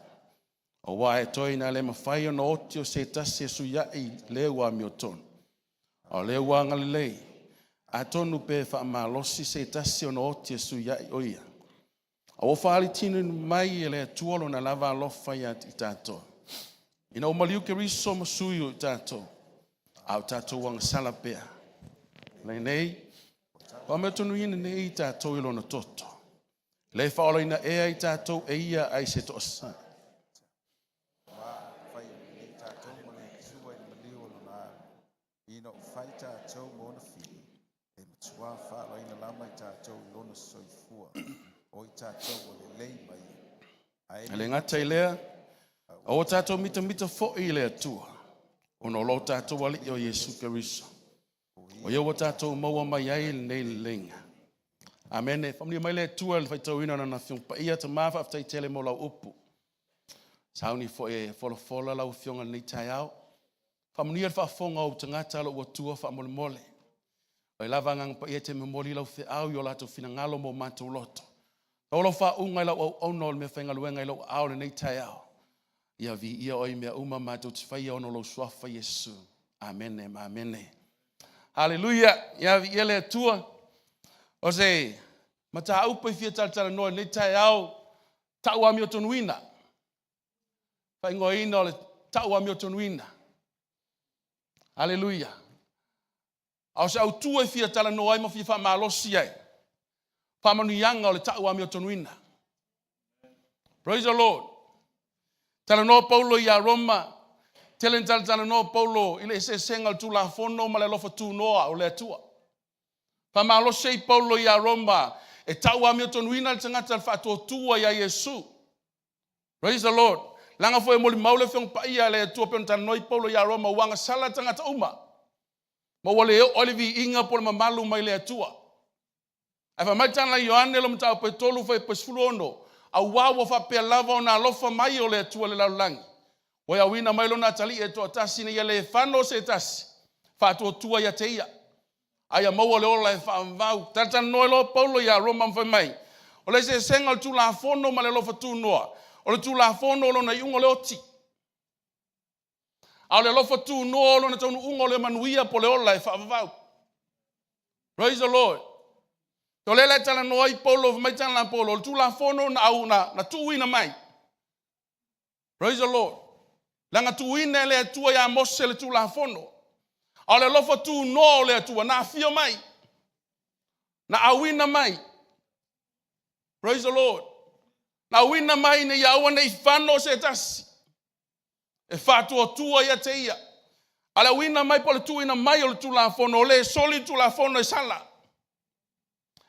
Aua e toe ina le mafai ona oti o se tasi e suiai le ua amiotonu. A o lea ua agalelei, atonu pe faamalosi se tasi ona oti e suiai o ia. A ua faalitinu mai e le Atua lona lava alofa ia i tatou. Ina ua maliu Keriso ma sui o i tatou, a o tatou agasala pea. Lenei, ua amiotonu nei i tatou i lona toto. Lea e faaolaina ea i tatou e ia ai se toasa. Ua fai nei tatou ma le Atua i le maliu o lona Alo, ina ua fai tatou ma ona fili, e matuā faaolaina lava i tatou i lona soifua, o i tatou ua lelei ma ia. Ae E le gata i lea, a ua tatou mitamita foi i le Atua, ona o lo tatou Alii o Iesu Keriso, o ia ua tatou maua mai ai lenei leleiga. Amene. Faamanuia mai le Atua i le faitauina o Lana Afioga Paia. Tama, faafetai tele mo lau upu. Sauni foi e folafola lau Afioga i lenei taeao. Faamanuia le faafofoga o ou tagata lou Atua faamolemole. O ai lava Agaga Paia e te momoli lau feau i o latou finagalo ma o matou loto. Tau lau faauuga i lau auauna o le meafaigaluega i lou aao i lenei taeao. Ia viia oe i mea uma matou te faia ona o lou suafa Iesu. Amene ma amene. Haleluia! Ia viia le Atua. O se mataupu e fia talatalanoa i lenei taeao, tau amiotonuina. Faaigoaina o le tau amiotonuina. Haleluia! A o se autu e fia talanoa ai ma fia faamalosi ai, faamanuiaga o le tau amiotonuina. Praise the Lord. Talanoa Paulo ia Roma, tele na talatalanoa Paulo i le eseesega o le Tulafono ma le alofa tunoa o le Atua. Faamalosi ai Paulo ia Roma e tau amiotonuina le tagata le faatuatua ia Iesu. Praise the Lord. Leaga foi e molimau le Afioga Paia a le Atua pei ona talanoa ai Paulo ia Roma, ua agasala tagata uma, ma ua le oo ai le viiga po o le mamalu mai le Atua. Ae fai mai le tala a Ioane lona mataupu e 3 fuaiupu e 16, auā ua faapea lava ona alofa mai o le Atua i le lalolagi, ua auina mai lona atalii e toatasi ina ia le fano se tasi, faatuatua ia te ia, a ia maua le ola e faavavau. Talatalanoa ai loa Paulo ia Roma ma fai mai, o le eseesega o le Tulafono ma le alofa tunoa, o le Tulafono o lona iuga o le oti, a o le alofa tunoa o lona taunuuga o le manuia po o le ola e faavavau. Praise the Lord. O lea la e talanoa ai Paulo, fai mai tala a Paulo, o le Tulafono na au na tuuina mai. Praise the Lord. Leaga tuuina e le Atua ia Mose le Tulafono. A o le alofa tunoa o le Atua na afio mai, na auina mai. Praise the Lord. Na auina mai ina ia aua ne i fano se tasi e faatuatua ia te ia. A le auina mai po o le tuuina mai o le Tulafono, o le soli le Tulafono e sala.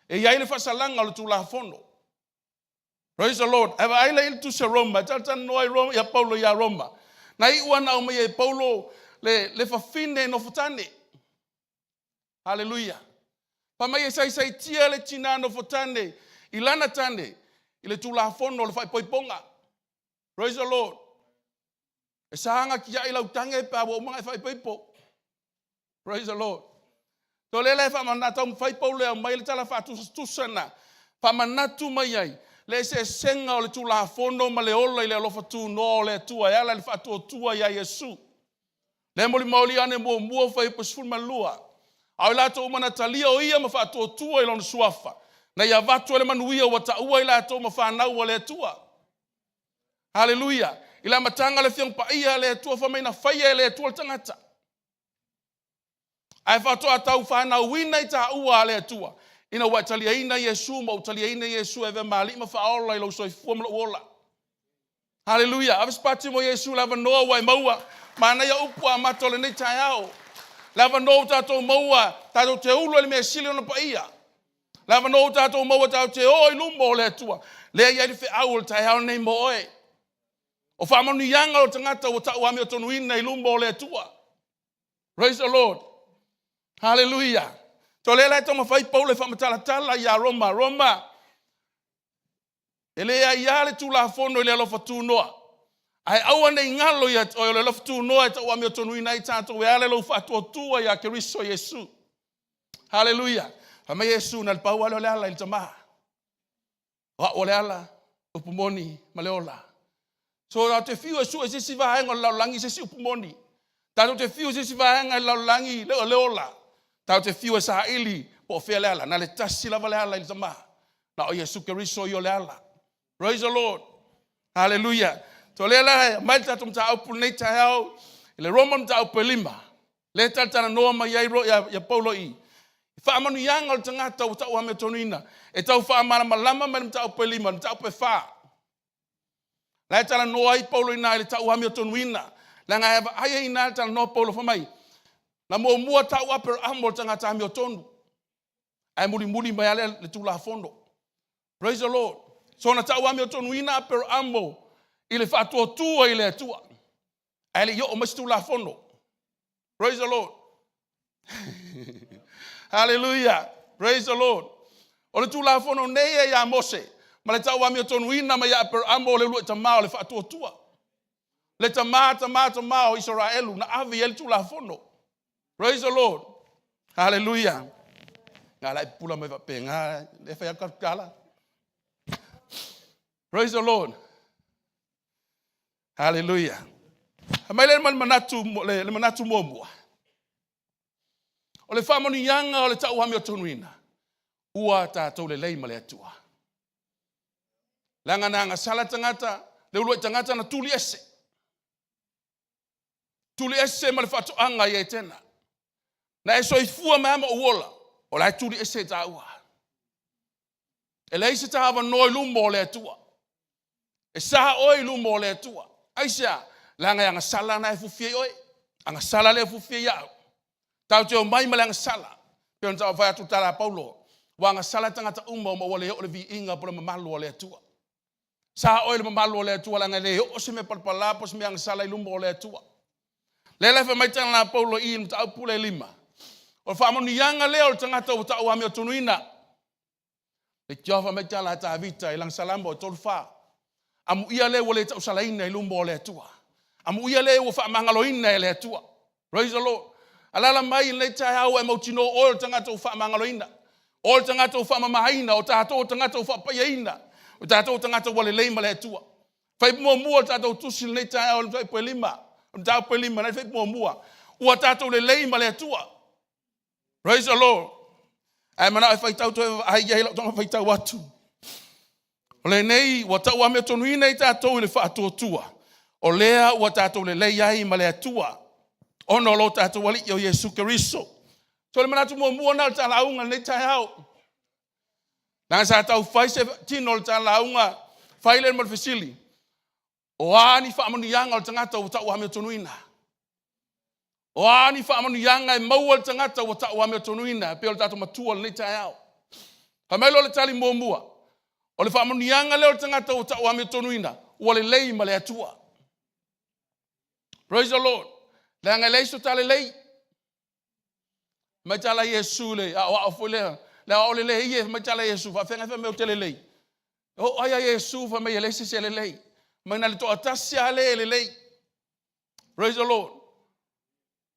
E i ai le faasalaga o le Tulafono. Praise the Lord. Ae vaai la i le tusi a Roma, e talatalanoa ai Roma, ia Paulo ia Roma. Na iu lava na aumaia e Paulo le, le fafine nofotane. Haleluia. Fai mai e saisaitia le tinā nofotane i lana tane i le Tulafono o le faaipoipoga. Praise the Lord. E saga tiai lau tage pe a ua uma ona e faaipoipo. Praise the Lord. So lea la e faamanatu, taumafai Paulo e aumai le tala faatusatusa na faamanatu mai ai le eseesega o le Tulafono ma le ola i le alofa tunoa o le Atua e ala i le faatuatua ia Iesu. Lea molimau Ioane muamua fuaiupu 12. A o i latou uma na talia o ia ma faatuatua i lona suafa, na ia avatu ai le manuia ua taua i latou ma fanau a le Atua. Haleluia! I le amataga o le Afioga Paia a le Atua, fai mai na faia e le Atua le tagata. Ae faatoa tau fanauina i taua a le Atua ina ua e taliaina Iesu ma ou taliaina Iesu e avea ma Alii ma Faaola i lou soifua ma lou ola. Haleluia! Ave se pati mo Iesu le avanoa ua e maua. Manaia upu amata o lenei taeao. Le avanoa ua tatou maua, tatou te ulu ai le mea sili ona paia. Le avanoa ua tatou maua, tatou te o i luma o le Atua. Lea e i ai le feau o le taeao lenei mo oe. O faamanuiaga o le tagata ua tau amiotonuina i luma o le Atua. Praise the Lord. Hallelujah. To lea la e taumafai Paulo e faamatalatala ia Roma. Roma, e le aiā le Tulafono i le alofa tunoa. Ae aua ne i galo ia te oe o le alofa tunoa e tau amiotonuina ai tatou e ala i lou faatuatua ia Keriso Iesu. Hallelujah. Fai mai Iesu, na le pau lava lea o le ala i le Tama. O au o le ala, upu moni ma le ola. So tatou te fiu e sue se isi vaega o le lalolagi se isi upu moni. Tatou te fiu i se isi vaega i le lalolagi le, le ola. Tatou te fiu e saili po o fea le ala. Na le tasi lava le ala i le Tama. Na o Iesu Keriso ia o le ala. Praise the Lord. Hallelujah. So lea la e aumai le tatou mataupu lenei taeao i le Roma mataupu e 5. Lea e talatalanoa mai ai ia Paulo i. Faamanuiaga o le tagata ua tau amiotonu e tau faamalamalama mai le mataupu e 5, le mataupu e 4. La e talanoa ai Paulo i ina i le tau amiotonuina. Leaga e vaai ai i ina le talanoa Paulo fai mai, na muamua tau Aperamo le tagata amiotonu, ae mulimuli mai lava le Tulafono. Praise the Lord. So na tau amiotonuina Aperamo i le faatuatua i le Atua, ae le i oo mai se Tulafono. Praise the Lord. Hallelujah. Praise the Lord. O le Tulafono nei e ia Mose, ma le tau amiotonuina mai ia Aperamo o le uluai tama o le faatuatua. Le tama, tama, tama o Isaraelu na ave i ai le Tulafono. Praise the Lord. Hallelujah. Nga la e pula mai faapena, le fai atu tala. Praise the Lord. Hallelujah. Mai le manatu, le manatu muamua. O le faamanuiaga o le tau amiotonuina, ua tatou lelei ma le Atua. Leaga na agasala tagata, le uluai tagata na tuli ese. Tuli ese ma le faatoaga i Etena. Na e soifua mai ma ou ola, o la e tuli ese i tāua. E leai se ta avanoa i luma o le Atua. E sa oe i luma o le Atua. Aisea? Leaga e agasala na e fufi ai oe. Agasala lea e fufi ai au. Tatou te omai ma le agasala. Pei ona fai atu tala a Paulo, ua agasala tagata uma ma ua le oo le viiga po le mamalu o le Atua. Sa oe le mamalu o le Atua leaga e le oo se mea palapala po o se mea agasala i luma o le Atua. Lea la e fai mai tala a Paulo i le mataupu lea e 5. O le faamanuiaga lea o le tagata ua tau amiotonuina. Le tiofa fai mai tala a Tavita i lana Salamo e 34. Amuia le ua le tausalaina i luma o le Atua. Amuia le ua faamagaloina e le Atua. Praise the Lord. Alaala mai i lenei taeao ua e mautinoa oe o le tagata ua faamagaloina. O le tagata ua faamamaina, o tatou o tagata ua faapaiaina, o tatou o tagata ua lelei ma le Atua. Fai muamua le tatou tusi i lenei taeao i le mataupu e 5. O le mataupu e 5, fai muamua. Ua tatou lelei ma le Atua. Praise the Lord. Ae manao e faitau toe vaai i ai lau taga faitau atu. O lenei ua tau amiotonuina i tatou i le faatuatua. O lea ua tatou lelei ai ma le Atua, ona o lo tatou Alii o Iesu Keriso. So le manatu muamua na o le talauga lenei taeao. Leaga sa tau fai se tino o le talauga, fai lea ma le fesili. O a ni faamanuiaga o le tagata ua tau amiotonuina? O a ni faamanuiaga e maua le tagata ua tau amiotonuina e pei o le tatou matua lenei taeao? Fai mai loa le tali muamua, o le faamanuiaga lea o le tagata ua tau amiotonuina, ua lelei ma le Atua. Praise the Lord. Leaga e leai so ta lelei. Mai tala Iesu le aoao foi lea, le aoao lelei ia, mai tala Iesu, faafeagai fai mai ou te lelei. O ai a Iesu fai mai e leai se isi e lelei. Mai na le toatasi lava le e lelei. Praise the Lord.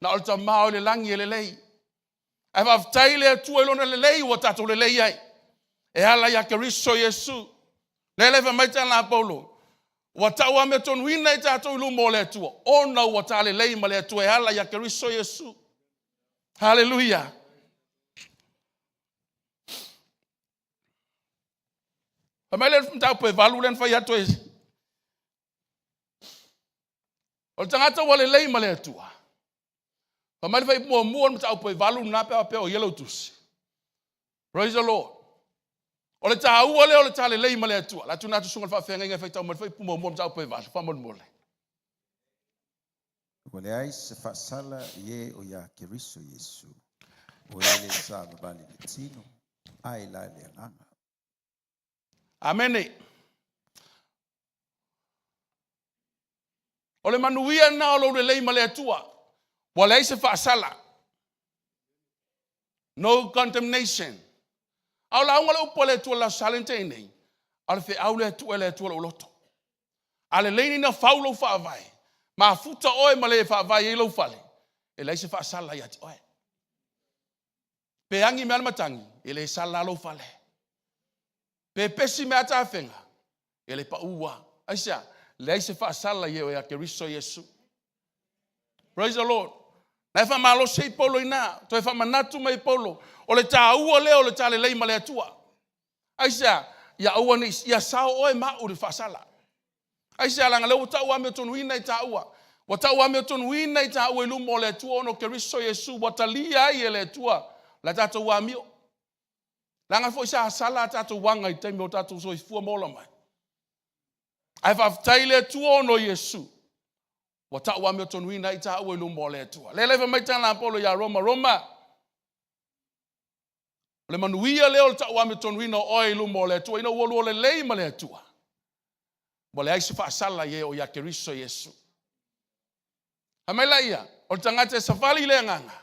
Na o le Tama o i le lagi e lelei. Ae faafetai le Atua i lona lelei ua tatou lelei ai. E ala ia Keriso Iesu. Lea le fai mai tala a Paulo, ua tau amiotonuina i tatou i luma o le Atua, ona ua ta lelei ma le Atua e ala ia Keriso Iesu. Hallelujah. Fai mai le mataupu e 8 lea na fai atu e o le tagata ua lelei ma le Atua. Fai mai le fai muamua le mataupu e 8 lena pe faapea o ia lau tusi. Praise the Lord. O le taua lea o le talelei ma le Atua. La tuna atu susuga le faafeagaiga e faitau mai le fai muamua le mataupu e 8 faamolemole. Ua leai se faasala i e o ia Keriso Iesu, o e le savavali i le tino, ae la i le agaga. Amene. O le manuia lena o lou lelei ma le Atua. Ua leai se faasala. No condemnation. A o lauga le upu a le Atua le Aso Sa le na tea nei, a o le feau lea e tuu e le Atua lou loto. A lelei ni na fau lou faavae, mafuta oe ma le faavae ai lou fale, e leai se faasala ia te oe. Pe agi mai lava le matagi, e le sala lou fale. Pe pesi mai lava tafega, e le pau lava. Aisea? Leai se faasala i e oe ia Keriso Iesu. Praise the Lord. Na e faamalosi ai Paulo i ina, toe faamanatu mai Paulo, o le taua lea o le talelei ma le Atua. Aisea? Ia aua ne i, ia sao oe ma au i le faasala. Aisea? Leaga lea ua tau amiotonuina i taua. Ua tau amiotonuina i taua i luma o le Atua ona o Keriso Iesu, ua talia ai e le Atua Le tatou amio. Leaga foi sa sala a tatou aga i taimi o tatou soifua ma ola mai. Ae faafetai i le Atua ona o Iesu, ua tau amiotonuina ai taua i luma o le Atua. Lea la e fai mai tala a Paulo ia Roma, Roma, o le manuia lea o le tau amiotonuina o oe i luma o le Atua, ina ua lua lelei ma le Atua, ua leai se faasala i e o ia Keriso Iesu. Fai mai laia, o le tagata e savali i le agaga,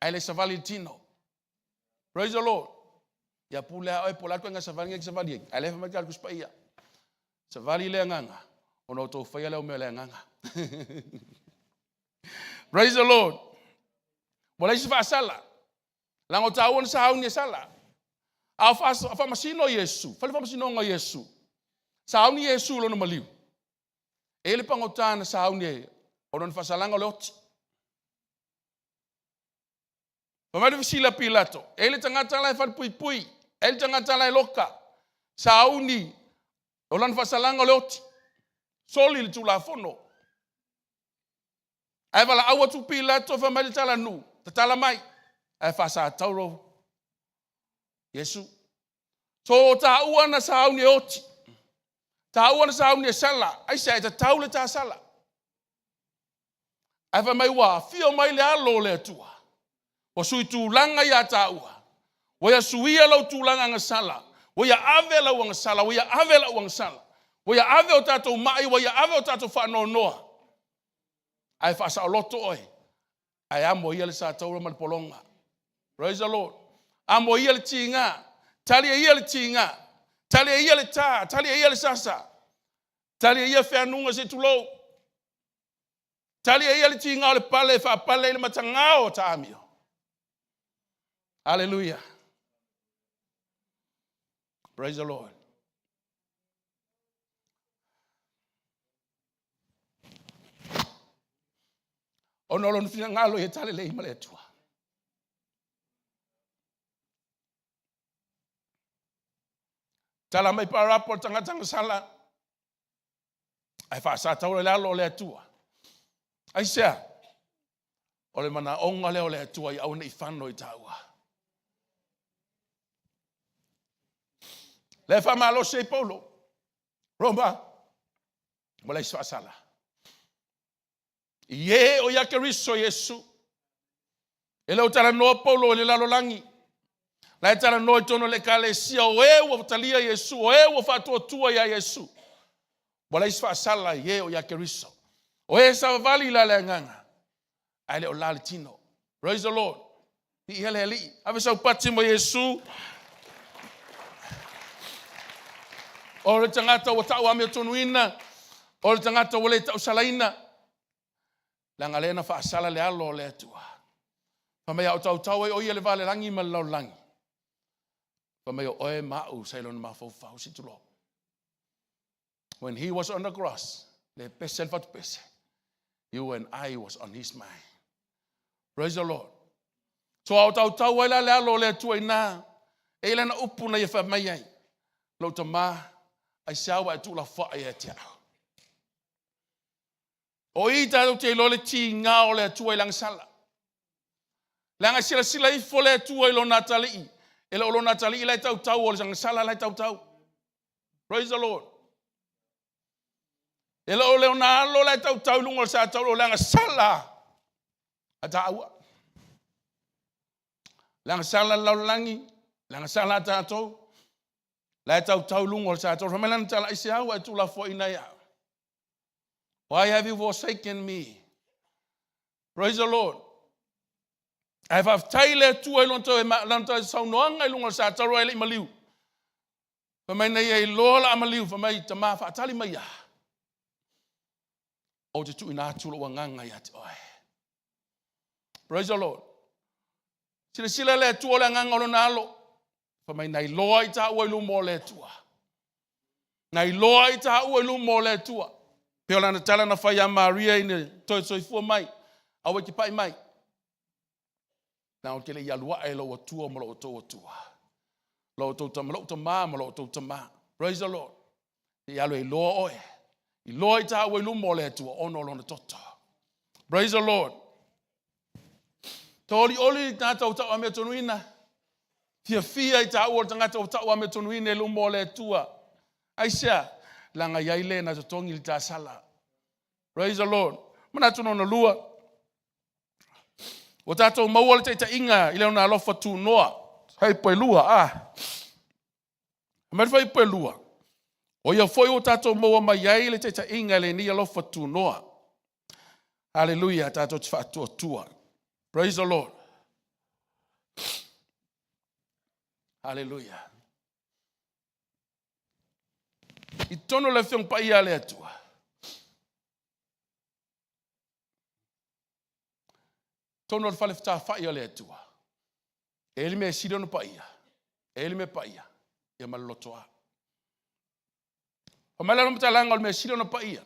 ae le savali i le tino. Praise the Lord. Ia pule a oe po o le a le ituaiga savaliga e te savali ai, ae lea fai mai le Tusi Paia. Savali i le agaga, ona outou faia lea o mea o le agaga. Praise the Lord. Ua leai se faasala. Leaga o taua na sauni e sala. A o faamasino Iesu, fai le faamasinoga o Iesu. Sauni Iesu i lona maliu. E i ai le pagota na sauni ai, o lona faasalaga o le oti. Fai mai le fesili a Pilato, e i ai le tagata la e falepuipui, e i ai le tagata la e loka, sauni, o lana faasalaga o le oti, soli le tulafono. Ae valaau atu Pilato, fai mai le talanuu, tatala mai, ae faasatauro Iesu. So taua na sauni e oti, taua na sauni e sala, aisea e tatau le ta sala. Ae fai mai ua afio mai le alo o le Atua, ua sui tulaga ia taua, ua ia suia lou tulaga agasala, ua ia ave lau agasala, ua ia ave lau agasala, ua ia ave o tatou mai, ua ia ave o tatou faanoanoa. Ae faasaoloto oe, ae amo ia le sataura ma le pologa. Praise the Lord. Amo ia le tiga, tali e ia le tiga, tali e ia le tā, tali e ia le sasa, tali e ia feanuga se i tulou. Tali e ia le tiga o le pale e faapale ai le matagao o ta amio. Hallelujah. Praise the Lord. Ona o lona finagalo ia talelei ma le Atua. Tala mai parapo le tagata gasala. Ae faasataura i le alo o le Atua. Aisea? O le manaoga lea o le Atua ia aua ne i fano i taua. Lea e faamalosi ai Paulo. Roma, ua leai se faasala. I e o ia Keriso Iesu. E le o talanoa Paulo i le lalolagi. La e talanoa i totonu o le ekalesia o e ua talia Iesu, o e ua faatuatua ia Iesu. Ua leai se faasala i e o ia Keriso. O e savavali la le agaga, ae le o la le tino. Praise the Lord. Viia le Alii. Ave sau pati mo Iesu. O le tagata ua tau amiotonuina, o le tagata ua le tausalaina, leaga lea na faasala le alo o le Atua. Fai mai a o tautau ai o ia le va le lagi ma le lalolagi. Fai mai o oe ma au sa i lona mafaufau se i tulou. When he was on the cross, le pese le fatupese, you and I was on his mind. Praise the Lord. So a o tautau ai la le alo o le Atua ina, e i lana upu na ia fai mai ai, lou tamā, aisea ua e tuulafoai ia te au. O i tatou te iloa le tiga o le Atua i le agasala. Leaga e silasila ifo le Atua i lona atalii, e le o lona atalii la e tautau, o le agasala la e tautau. Praise the Lord. E le o lona alo la e tautau i luga o le sa tau, o le agasala a taua. Le agasala le lalolagi, le agasala a tatou, la e tautau i luga o le sa tau. Fai mai lana tala, aisea ua e tuulafoaiina ia au? Why have you forsaken me? Praise the Lord. Ae faafetai le Atua i lona toe saunoaga i luga o le sa talu ai le i maliu. Fai mai na ia iloa la maliu, fai mai tama faatali mai ia. Ou te tuuina atu lou agaga ia te oe. Praise the Lord. Silasila le Atua o le agaga o lona alo. Fai mai na iloa i taua i luma o le Atua. Na iloa i taua i luma o le Atua. Pei o lana tala na fai ia Maria ina toe soifua mai, aua e te pai mai. Leaga ou te le i alu ae i lou Atua ma lo outou Atua. Lo outou tama, lou tama ma lo outou tama. Praise the Lord. I alu e iloa oe. Iloa i taua i luma o le Atua, ona o lona toto. Praise the Lord. Tauolioli le tagata ua tau amiatonuina. Fiafia i taua o le tagata ua tau amiatonuina i luma o le Atua. Aisea? Leaga e i ai le na totogi le tasala. Praise the Lord. Manatu lona lua. Ua tatou maua le taitaiga i lona alofa tunoa. Fuaiupu 2, ah. Mai le fuaiupu 2. O ia foi ua tatou maua mai ai le taitaiga i lenei alofa tunoa. Haleluia, tatou te faatuatua. Praise the Lord. Haleluia. I totonu o le Afioga Paia a le Atua. Totonu o le fale fetafai o le Atua. E i ai le mea e sili ona paia, e i ai le mea paia, ia ma le lotoa. Fai mai la matalaga o le mea sili ona paia,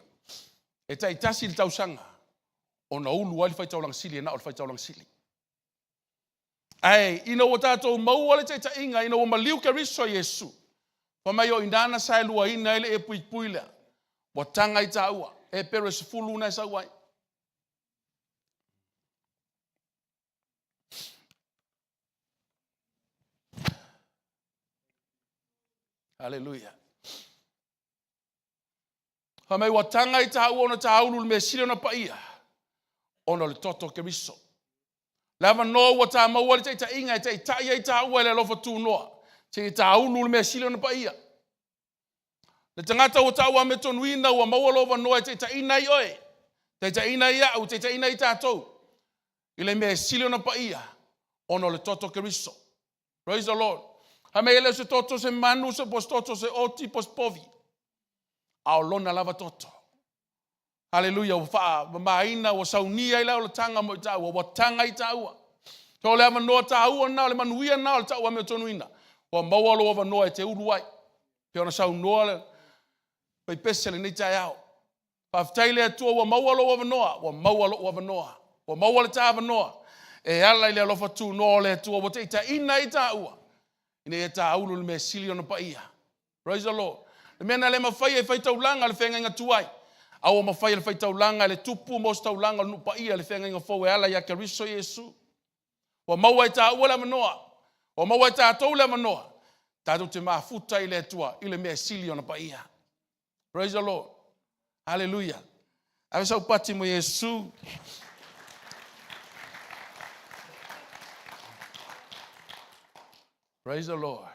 e taitasi le tausaga ona ulu ai le faitaulaga sili e na o le faitaulaga sili. Ae ina ua tatou maua le taitaiga, ina ua maliu Keriso Iesu, fai mai o i ina na saeluaina ai le e puipui lea, ua taga i taua, Hepero e 10 na e sau ai. Haleluia. Fai mai ua taga i taua ona tāulu le mea sili ona paia, ona o le toto o Keriso. Le avanoa ua tā maua le taitaiga e taitai ai taua i le alofa tunoa, seia tāulu le mea sili ona paia. Le tagata ua taua amiatonuina ua maua lou avanoa e taitaiina ai oe, taitaiina ai au, taitaiina ai tatou i le mea e sili ona paia ona o le toto o Keriso. Praise the Lord. Fai mai e le o se toto se manu, se po se toto se oti, po se povi. A o lona lava toto. Haleluia, ua faamamaina, ua saunia ai le olataga mo i taua, ua taga i taua. So o le avanoa taua lena, o le manuia lena o le tau amiatonuina. Ua maua lou avanoa e te ulu ai. Pei ona saunoa le faipese lenei taeao. Faafetai i le Atua ua maua lou avanoa, ua maua lou avanoa, ua maua le ta avanoa e ala i le alofa tunoa o le Atua ua taitaiina ai taua ina ia tāulu le mea sili ona paia. Praise the Lord. Le mea na le mafai e faitaulaga le feagaiga tuai, a ua mafai e le faitaulaga e le tupu mo se taulaga o le nuu paia le feagaiga fou e ala ia Keriso Iesu. Ua maua e taua le avanoa, ua maua e tatou le avanoa, tatou te mafuta i le Atua i le mea sili ona paia. Praise the Lord. Hallelujah. Ave sau pati mo Iesu. Praise the Lord.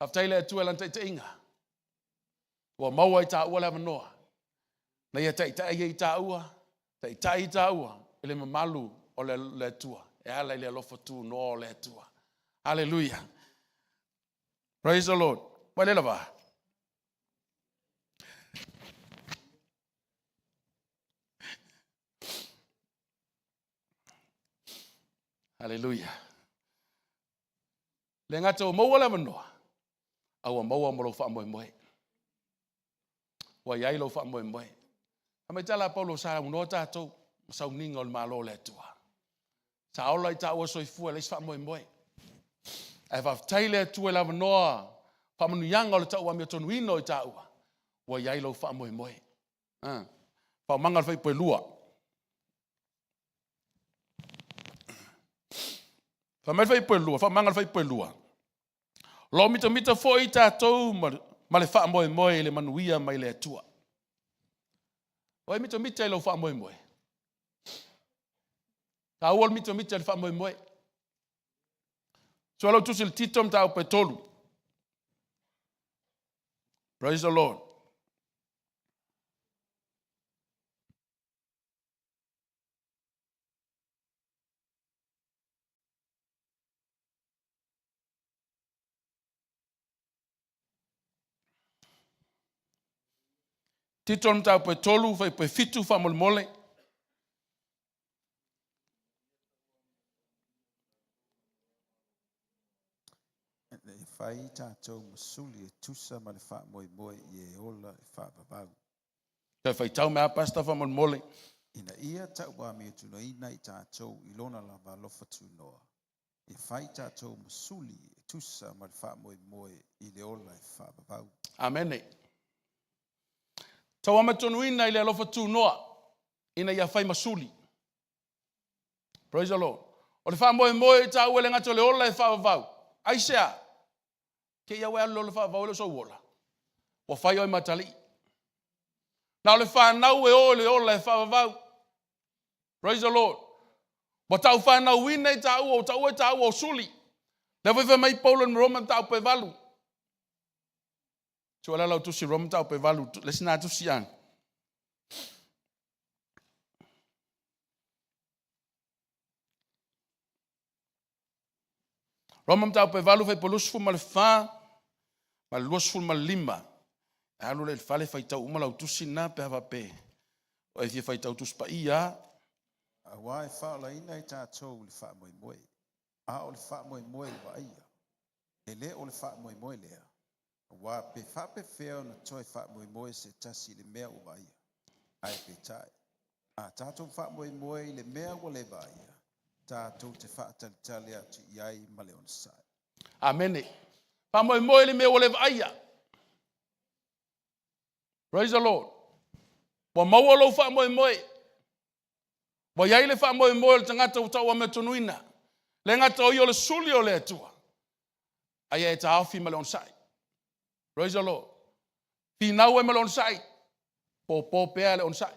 Faafetai le Atua i lana taitaiga. Ua maua i taua le avanoa. Na ia taitai ai taua, taitai i taua i le mamalu o le Atua. E ala i le alofa tunoa o le Atua. Hallelujah. Praise the Lord. Mai le lava. Hallelujah. Le gata ua maua le avanoa, a ua maua ma lou faamoemoe. Ua i ai lou faamoemoe. Fai mai tala a Paulo sa aunoa tatou ma sauniga o le Malo o le Atua. Sa ola i taua soifua e leai se faamoemoe. Ae faafetai le Atua i le avanoa faamanuiaga o le tau amiatonuina o i taua, ua i ai lou faamoemoe. Ah. Faaumaga o le fuaiupu e 2. Fai mai le fuaiupu e 2, faaumaga o le fuaiupu e 2. O lo o mitamita foi tatou ma le faamoemoe i le manuia mai le Atua. O e mitamita i lou faamoemoe? Taua le mitamita i le faamoemoe. Sua lau tusi i le Tito mataupu e 3. Praise the Lord. Tito le mataupu e 3, fuaiupu e 7 faamolemole. E fai tatou ma suli e tusa ma le faamoemoe i e ola e faavavau. Toe faitau mai a Pastor faamolemole. Ina ia tauamiatunaina i tatou i lona lava alofa tunoa, e fai tatou ma suli e tusa ma le faamoemoe i le ola e faavavau. Amene. Tauamatonuina i le alofa tunoa ina ia fai ma suli. Praise the Lord. O le faamoemoe i tāua e le gata o le ola e faavavau. Aisea? Te i au e alu le ola faavavau e le o sou ola. Ua fai oe ma atalii. Na o le fanau e o i le ola e faavavau. Praise the Lord. Ua taufanauina i tāua, ua taua i tāua o suli. Lea foi fai mai Paulo i Roma mataupu e 8. Tuualalo lau tusi Roma mataupu e 8, le isi na tusi a. Roma mataupu e 8 fuaiupu 24 ma le 25. E alu lea i le fale faitau uma lau tusi lena pe a faapea o e fia faitau Tusi Paia a. Aua e faaolaina i tatou i le faamoemoe, a o le faamoemoe i vaaia, e le o le faamoemoe lea, aua pe faapefea ona toe faamoemoe se tasi i le mea ua vaaia? Ae peitai, a tatou faamoemoe i le mea ua le vaaia, tatou te faatalitali atu i ai ma le onosai. Amene. Faamoemoe i le mea ua le vaaia. Praise the Lord. Ua maua lou faamoemoe. Ua i ai le faamoemoe o le tagata ua tauamiatonuina. Le gata o ia o le suli o le Atua. Aia e taofi ma le onosai. Praise the Lord. Finau ai ma le onosai. Pōpō pea le onosai.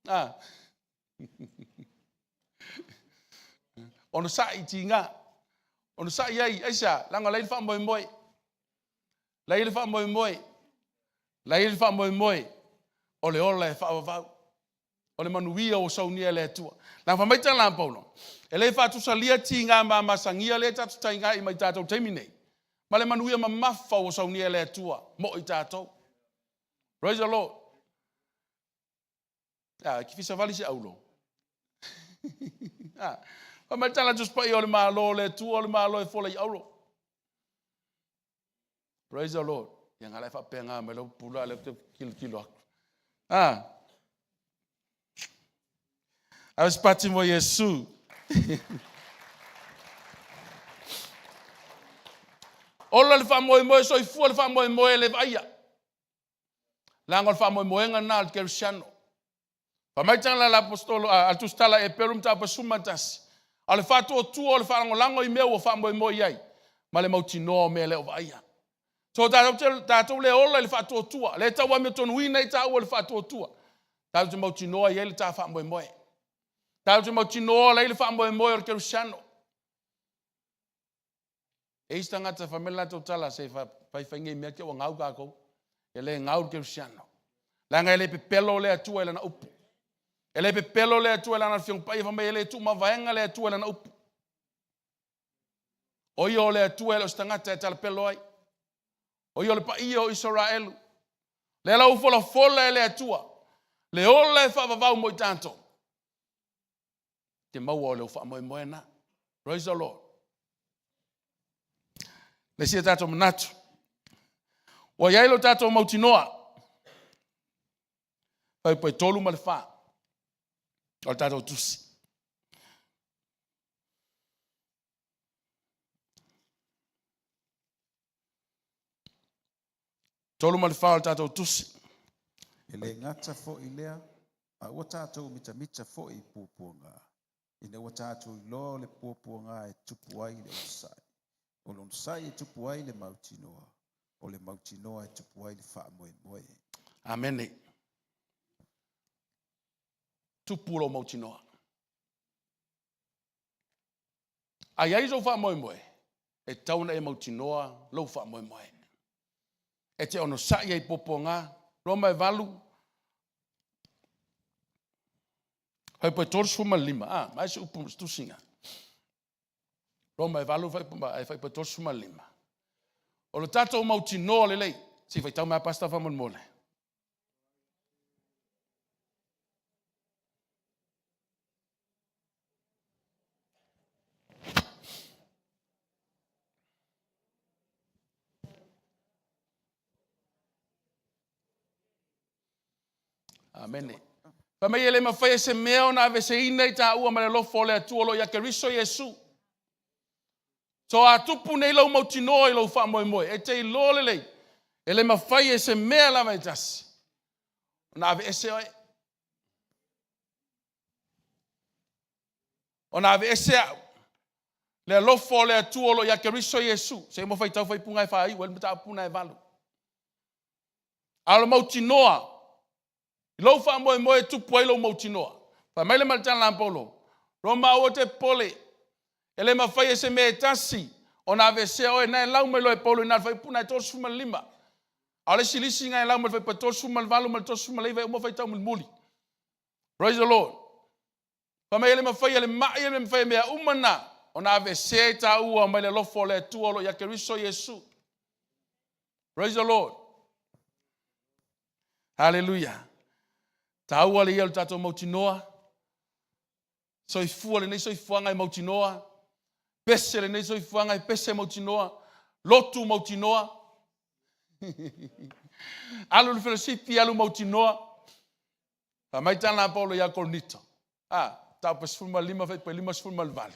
Ah. Onosai tiga. Onosai ai, aisea, leaga la i le faamoemoe. La i le faamoemoe. La i le faamoemoe o le ola e faavavau. O le manuia ua saunia e le Atua. Leaga fai mai tala a Paulo, e le faatusalia tiga ma masagia lea tatou taiga i mai tatou taimi nei, ma le manuia mamafa ua saunia e le Atua mo i tatou. Praise the Lord. Ah, ki fisa vali se aulo. Ah, fai mai tala Tusi Paia o le Malo o le Atua o le Malo e fola i auro. Praise the Lord. Ia ngala e faapea mai lau pula le te kilokilo aku. Ah. Ave se pati mo Iesu. Ola le faamoemoe, soifua le faamoemoe e le vaaia. Leaga o le faamoemoega lena a le Kerisiano. Fai mai tala a le Aposetolo, a le Tusitala a Eperu mataupu 11, a o le faatuatua o le faalagolago i mea ua faamoemoe i ai, ma le mautinoa o mea e le o vaaia. So tatou, tatou le ola i le faatuatua, le tau amiotonuina ai taua i le faatuatua. Tatou te mautinoa i ai le ta faamoemoe. Tatou te mautinoa i ai le faamoemoe o le Kerisiano. E isi tagata fai mai le latou tala, se faifai nei mea te ua gau tatou. E le gau le Kerisiano. Leaga e le pepelo le Atua i lana upu. E le pepelo le Atua i lana Afioga Paia, fai mai e le tuumavaega le Atua i lana upu. O ia o le Atua e le o se tagata e talapelo ai. O ia o le paia o Isaraelu. Lea la ua folafola e le Atua le ola e faavavau mo i tatou. Te maua o le faamoemoe na. Praise the Lord. Le isi a tatou manatu. Ua i ai lo tatou mautinoa. Fuaiupu 3 ma le 4 o le tatou tusi. Tolu ma le fa o le tatou tusi. E le gata foi lea, a ua tatou mitamita foi i puapuaga, ina ua tatou iloa o le puapuaga e tupu ai le onosai, o le onosai e tupu ai le mautinoa, o le mautinoa e tupu ai le faamoemoe. Amene. Tupu lou mautinoa. A i ai sou faamoemoe, e tatau ona e mautinoa lou faamoemoe. E te onosai ai puapuaga, Roma e 8, fuaiupu 35, a, mai se upu se tusiga. Roma e 8, fuaiupu 35. O le tatou mautinoa lelei, se i faitau mai a pastor faamolemole. Amene. Fai mai e le mafai e se mea ona aveseina i taua ma le alofa o le Atua o lo o ia Keriso Iesu. So a tupu nei lou mautinoa i lou faamoemoe, e te iloa lelei, e le mafai e se mea lava e tasi ona aveese oe. Ona aveese a'u le alofa o le Atua o lo o ia Keriso Iesu. Se i uma faitau faaipuga e faaiu ai le mataupu na e valu. A o le mautinoa, i lou faamoemoe e tupu ai lou mautinoa. Fai mai le Maletala a Paulo, Roma aua te popole, e le mafai e se mea e tasi ona aveesea oe, na e lau mai loa e Paulo i ina i le fuaiupu na e 35. A o le isi lisi na e lau mai le fuaiupu e 38 ma le 39 e uma faitau mulimuli. Praise the Lord. Fai mai e le mafai e le mai e le mafai e mea uma na ona aveesea i tāua mai le alofa o le Atua o lo o ia Keriso Iesu. Praise the Lord. Hallelujah. Tāua le ia o le tātou mautinoa. Soifua lenei soifuaga e mautinoa. Pese lenei soifuaga e pese mautinoa. Lotu mautinoa. Alu le felosipi, alu mautinoa. Fai mai tala a Paulo ia Korinito, a, taupe 15 faipa 58.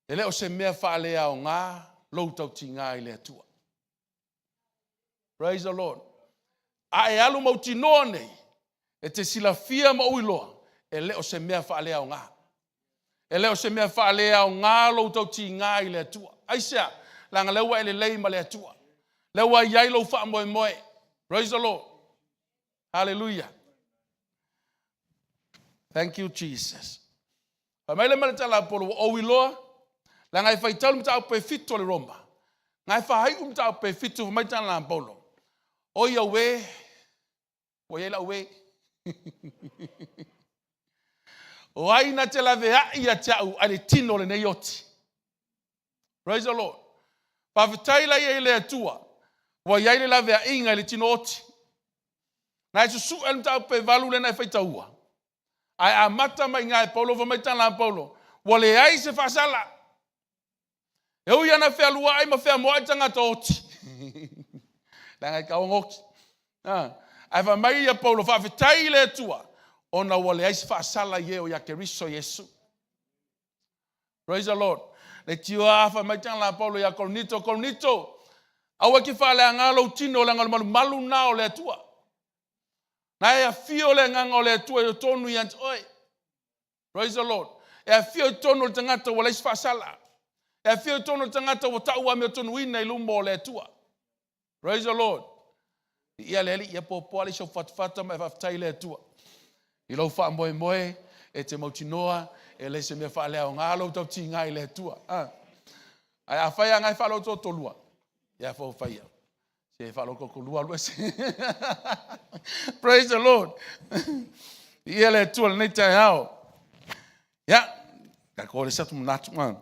E le o se mea faaleaoga lou tautiga i le Atua. Praise the Lord. A e alu mautinoa nei, e te silafia ma ou iloa, e le o se mea faaleaoga. E le o se mea faaleaoga lou tautiga i le Atua. Aisea? Leaga lea ua e lelei ma le Atua. Lea ua i ai lou faamoemoe. Praise the Lord. Hallelujah. Thank you, Jesus. Fai mai le ma le tala a Polo, ua ou iloa, leaga e faitau le mataupu e fitu o le Roma. Na e faaiu le mataupu e fitu, fai mai tala a Paulo. O ia uē, ua i ai lau uē. O ai na te laveai ia te au ai le tino o lenei oti. Praise the Lord. Faafetai la ia i le Atua, ua i ai le laveaiga i le tino oti. Na e susu'e le mataupu e valu lea na e faitaua. Ae amata mai iga e Paulo, fai mai tala a Paulo, ua leai se faasala. E ui ana fealuai ma feamoai tagata oti. Leaga e kaoga oti. Ah. Ae fai mai ia Paulo, faafetai i le Atua, ona ua leai se faasala i e o ia Keriso Iesu. Praise the Lord. Le tio a fai mai tala a Paulo ia Korinito, Korinito, aua ke faaleaga lou tino leaga o le malumalu na o le Atua. Na e afio le agaga o le Atua i totonu ia te oe. Praise the Lord. E afio i totonu o le tagata ua leai se faasala. E afio i totonu o le tagata ua tau amiotonu-ina i luma o le Atua. Praise the Lord. Ia le alii, ia poapoa le isi o fatafata ma e faafetai i le Atua. I lou faamoemoe e te mautinoa e le se mea faaleaoga lou tautiga i le Atua. Ah. Ae afai a ngai faalotootolua, ia fau faia. Se faalotootolua alu ese. Praise the Lord. Ia le Atua lenei taeao. Ia, ka le se atu manatu. Ah.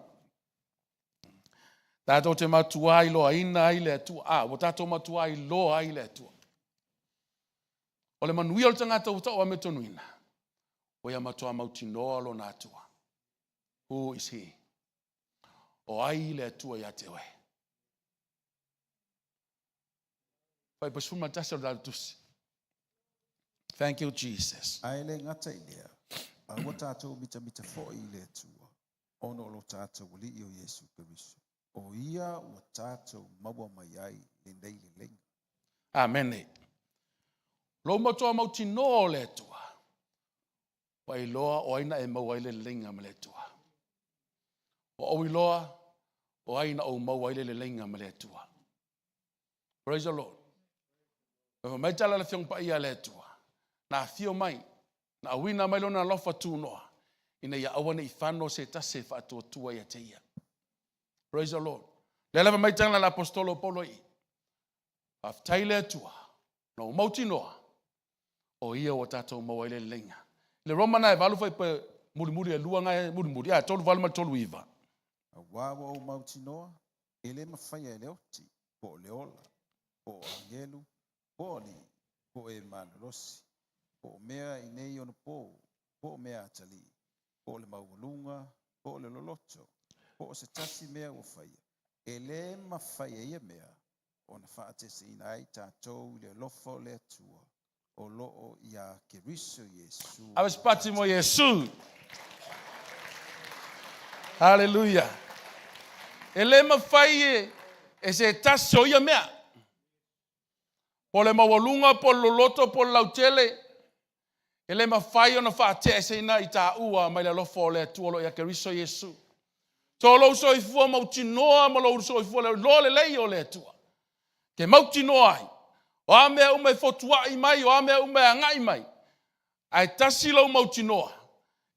Tatou te matuā iloaina ai le Atua. A, ua tatou matuā iloa ai le Atua. O le manuia o le tagata ua tau amiotonu-ina, ua ia matuā mautinoa lona Atua. Who is he? O ai le Atua ia te oe? Fuaiupu 11 o le tatou tusi. Thank you, Jesus. Ae le gata i lea, a ua tatou mitamita foi i le Atua, ona o lo tatou Alii o Iesu Keriso, o ia ua tatou maua mai ai lenei leleiga. Amene. Lou matua mautinoa o le Atua, ua iloa o ai na e maua ai le leleiga ma le Atua. Ua ou iloa o ai na ou maua ai le leleiga ma le Atua. Praise the Lord. Fai mai tala le Afioga Paia a le Atua, na afio mai, na auina mai lona alofa tunoa, ina ia aua ne i fano se tasi e faatuatua ia te ia. Praise the Lord. Lea lava mai tala le apostolo o Paulo i. Faafetai le Atua, na ua mautinoa, o ia ua tatou maua ai le leleiga. Le Roma na e valu fai pe mulimuli e lua ngai mulimuli, a 38 ma le 39. Auā ua ou mautinoa, e le mafaia e le oti, po o le ola, po o agelu, po o alii, po o e malolosi, po o mea i nei onapō, po o mea atalii, po o le maualuga, po o le loloto, po o se tasi mea ua faia. E le mafai e ia mea ona faateseina ai tatou i le alofa o le Atua o lo o ia Keriso Iesu. Ave se pati mo Iesu. Hallelujah. E le mafai e, e se tasi o ia mea. Po le maualuga, po le loloto, po le lautele. E le mafai ona faateaeseina i taua mai le alofa o le Atua o lo o ia Keriso Iesu. To lou soifua mautinoa ma lou soifua le iloa lelei o le Atua. Te mautinoa ai, o a mea uma e fotuai mai, o a mea uma e agai mai, ae tasi lou mautinoa,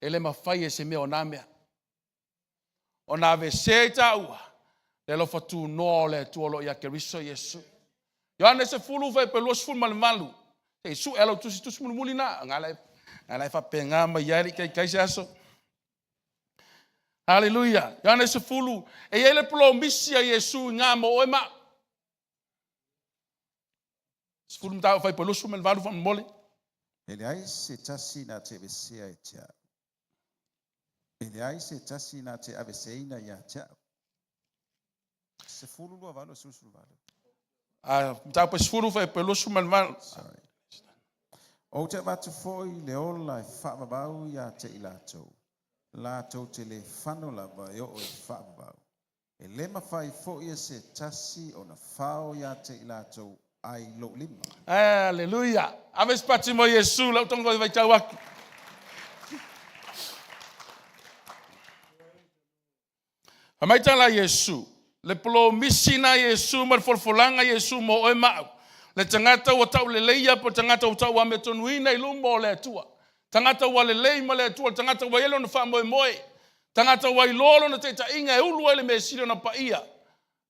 e le mafai e se mea o na mea ona aveesea i taua le alofa tunoa o le Atua o lo o ia Keriso Iesu. Ioane 10 fuaiupu 28, se i sue lau tusi tusi mulimuli na, nga la e faapena mai ai le taitai se aso. Haleluia. Ioane 10, e i ai le polomisi a Iesu i ngā mo oe ma au. 10 mataupu fuaiupu 28 faamolemole. E leai se tasi na te avesea ia te au. E leai se tasi na te aveseina ia te au. 10 28 18. A mataupu 10 fuaiupu 28. Sorry. Ou te avatu foi le ola e faavavau ia te i latou. Latou te le fano lava e oo i le faavavau. E le mafai foi e se tasi ona fao ia te i latou ai lou lima. Aleluia. Ave se pati mo Iesu, lau tonga vaitau atu. Fai mai tala a Iesu, le polomisi na Iesu ma le folafolaga a Iesu mo oe ma au, le tagata ua tauleleia po o le tagata ua tauamiatonuina i luma o le Atua, tagata ua lelei ma le Atua, le tagata ua i ai lona faamoemoe, tagata ua iloa lona taitaiga e ulu ai le mea sili ona paia.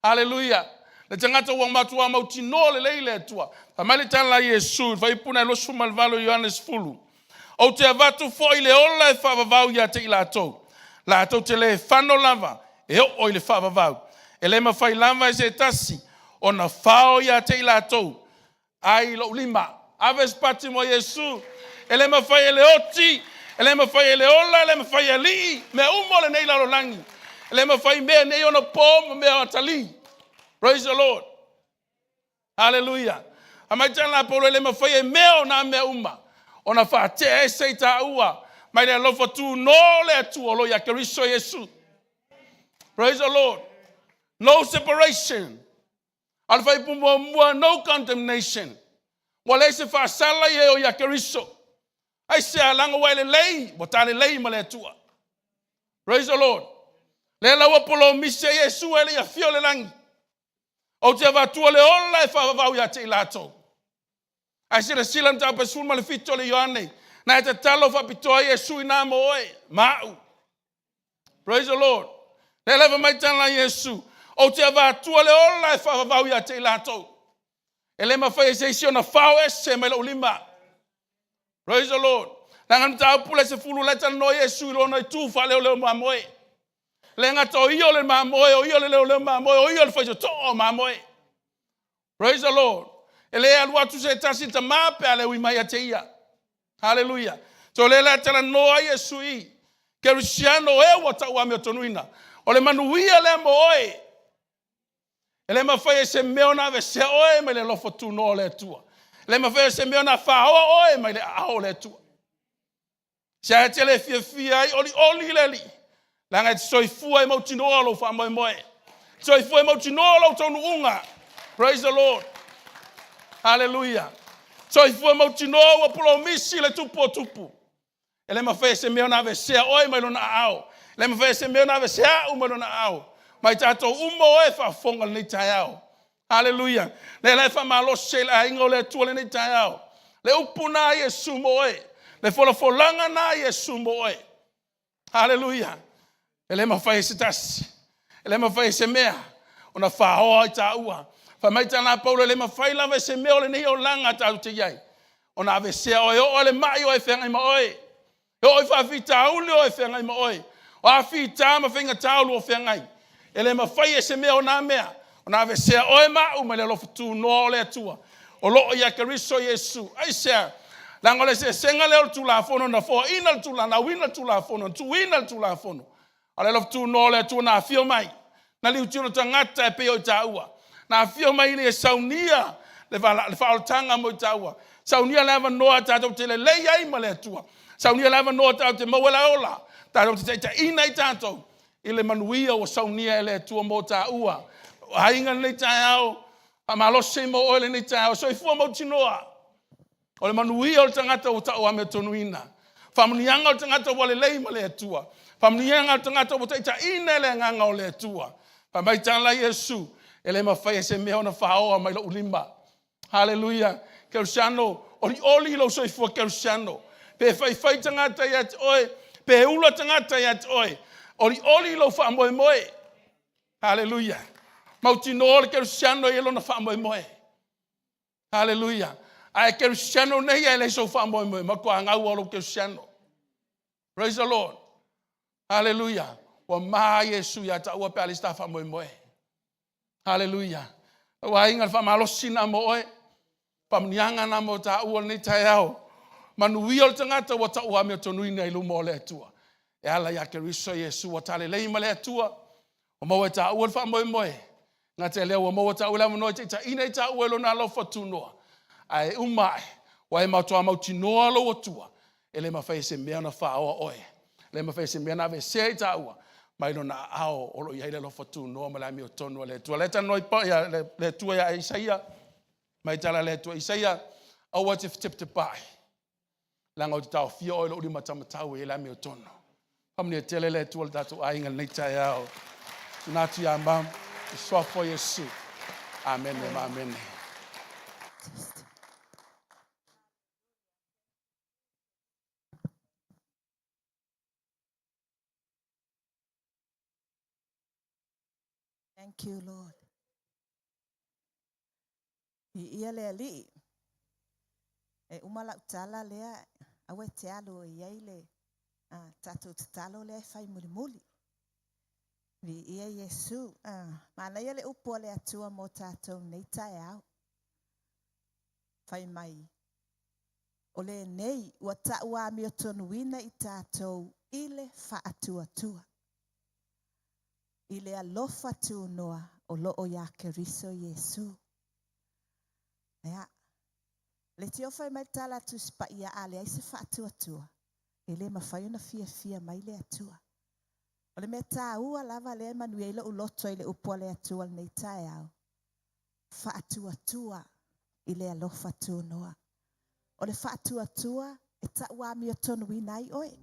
Aleluia! Le tagata ua matua mautinoa lelei le Atua. Fai mai le tala a Iesu i le fuaiupu na e 28 o Ioane 10, Ou te avatu foi le ola e faavavau ia te i latou, latou te le fano lava e oo i le faavavau. E le mafai lava e se tasi ona fao ia te i latou ai lou lima. Ave se pati mo Iesu. E le mafai e le oti, e le mafai e le ola, e le mafai e alii, mea uma o lenei lalolagi. E le mafai mea nei ona po ma mea atalii. Praise the Lord. Hallelujah. A mai tala Paulo e le mafai e mea o nā mea uma ona faatea ese i tāua mai le alofa tūnō o le Atua o lo ia Keriso Iesu. Praise the Lord. No separation. A o le fuaiupu muamua, no condemnation. Ua leai se faasala i e o ia Keriso. Aisea, leaga ua e lelei, ua ta lelei ma le Atua. Praise the Lord. Lea la ua polomisi ai Iesu e le i afio i le lagi. Ou te avatua le ola e faavavau ia te i latou. Ae silasila mataupu e 17 o le Ioane, na e tatalo faapitoa ai Iesu i nā mo oe, ma au. Praise the Lord. Lea lava mai tala Iesu, ou te avatua le ola e faavavau ia te i latou. E le mafai e se isi ona fao ese mai lou lima. Praise the Lord. Leaga le mataupu le 10 la e talanoa Iesu i lona itu faaleoleo mamoe. Le gata o ia o le mamoe, o ia o le leoleo mamoe, o ia o le faitotoo o mamoe. Praise the Lord. E le alu atu se tasi i tama pe a le ui mai ia te ia. Haleluia. So le la talanoa ai Iesu i Kerisiano e ua tau amiotonuina. O le manuia lea mo oe. E le mafai e se mea ona avesea oe mai le alofa tunoa o le Atua. E le mafai e se mea ona faoa oe mai le aao o le Atua. Se ae te le fiafia ai, olioli le Alii, leaga e te soifua e mautinoa lou faamoemoe. Soifua e mautinoa lou taunuuga. Praise the Lord. Hallelujah. Soifua e mautinoa ua polomisi le tupu o tupu. E le mafai e se mea ona avesea oe mai lona aao. E le mafai e se mea ona avesea au mai lona aao. Mai tatou uma oe faafofoga lenei taeao. Haleluia. Lea la e faamalosi ai le aiga o le Atua lenei taeao. Le upu na Iesu mo oe. Le folafolaga na Iesu mo oe. Haleluia. E le mafai e se tasi. E le mafai e se mea ona faoa i tāua. Fai mai tala Paulo, e le mafai lava e se mea o lenei olaga tatou te i ai ona avesea oe, oo le mai oe feagai ma oe. E oo i faafitauli o e feagai ma oe. O a fita ma faigata o lua feagai. E le mafai e se mea o nā mea ona avesea oe ma au mai le alofa tunoa o le Atua o lo o ia Keriso Iesu. Aisea? Leaga o le eseesega lea o le Tulafono na foaina le Tulafono, na auina le Tulafono, na tuuina le Tulafono. A o le alofa tunoa o le Atua na afio mai, na liutio le tagata e pei o i taua. Na afio mai ina ia saunia le faaolataga mo i taua. Saunia le avanoa tatou te lelei ai ma le Atua. Saunia le avanoa tatou te maua le ola. Tatou te taitaiina i tatou i le manuia ua saunia e le Atua mo taua. O aiga lenei taeao, faamalosi mo oe lenei taeao, soifua mautinoa. O le manuia o le tagata ua tau amiotonuina. Faamanuiaga o le tagata ua lelei ma le Atua. Faamanuiaga o le tagata ua taitaiina e le Agaga o le Atua. Fai mai tala Iesu, e le mafai e se mea ona faoa mai lou lima. Haleluia. Kerisiano, olioli lou soifua kerisiano. Pe faifai tagata ia te oe, pe ula tagata ia te oe, olioli lou faamoemoe. Haleluia. Mautinoa le kerisiano e i ai lona faamoemoe. Haleluia. A e kerisiano nei ae le sou faamoemoe, matua gau lava o lou kerisiano. Praise the Lord. Haleluia. Ua ma Iesu ia taua pe a leai se ta faamoemoe. Haleluia. Lau aiga, le faamalosi na mo oe. Faamanuiaga na mo taua lenei taeao. Manuia o le tagata ua tau amiotonu i luma o le Atua. E ala ia Keriso Iesu ua talelei ma le Atua. Ua maua e taua le faamoemoe. Gata i lea ua maua taua le avanoa e taitaiina i taua i lona alofa tunoa. Ae uma ae, ua e matua mautinoa lou Atua, e le mafai e se mea ona faoa oe. E le mafai e se mea ona aveesea i taua mai lona aao o lo o i ai le alofa tunoa ma le amiotonu a le Atua. O lea e talanoa i le Atua ia Isaia, mai tala le Atua Isaia, aua e te fetepetepai, leaga ou te taofia oe i lou limataumatau e i ai le amiotonu. Faamanuia tele le Atua i le tatou aiga i lenei taeao. Tuna atu ia Mum, i suafa o Iesu. Amene ma amene. Thank you, Lord. Viia le Alii. E uma lau tala lea, aua e te alu e i ai le tatou tatalo lea e fai mulimuli. Viia Iesu. Manaia le upu a le Atua mo tatou nei taeao. Fai mai, o lenei ua tau amiotonuina i tatou i le faatuatua, i le alofa tunoa o loo ia Keriso Iesu. Ia, le tio fai mai le tala a Tusi Paia, a leai se faatuatua, e le mafai ona fiafia mai le Atua. O le mea taua lava lea e manuia ai lou loto i le upu a le Atua lenei taeao, faatuatua i le alofa tunoa. O le faatuatua e tau amiotonuina ai oe.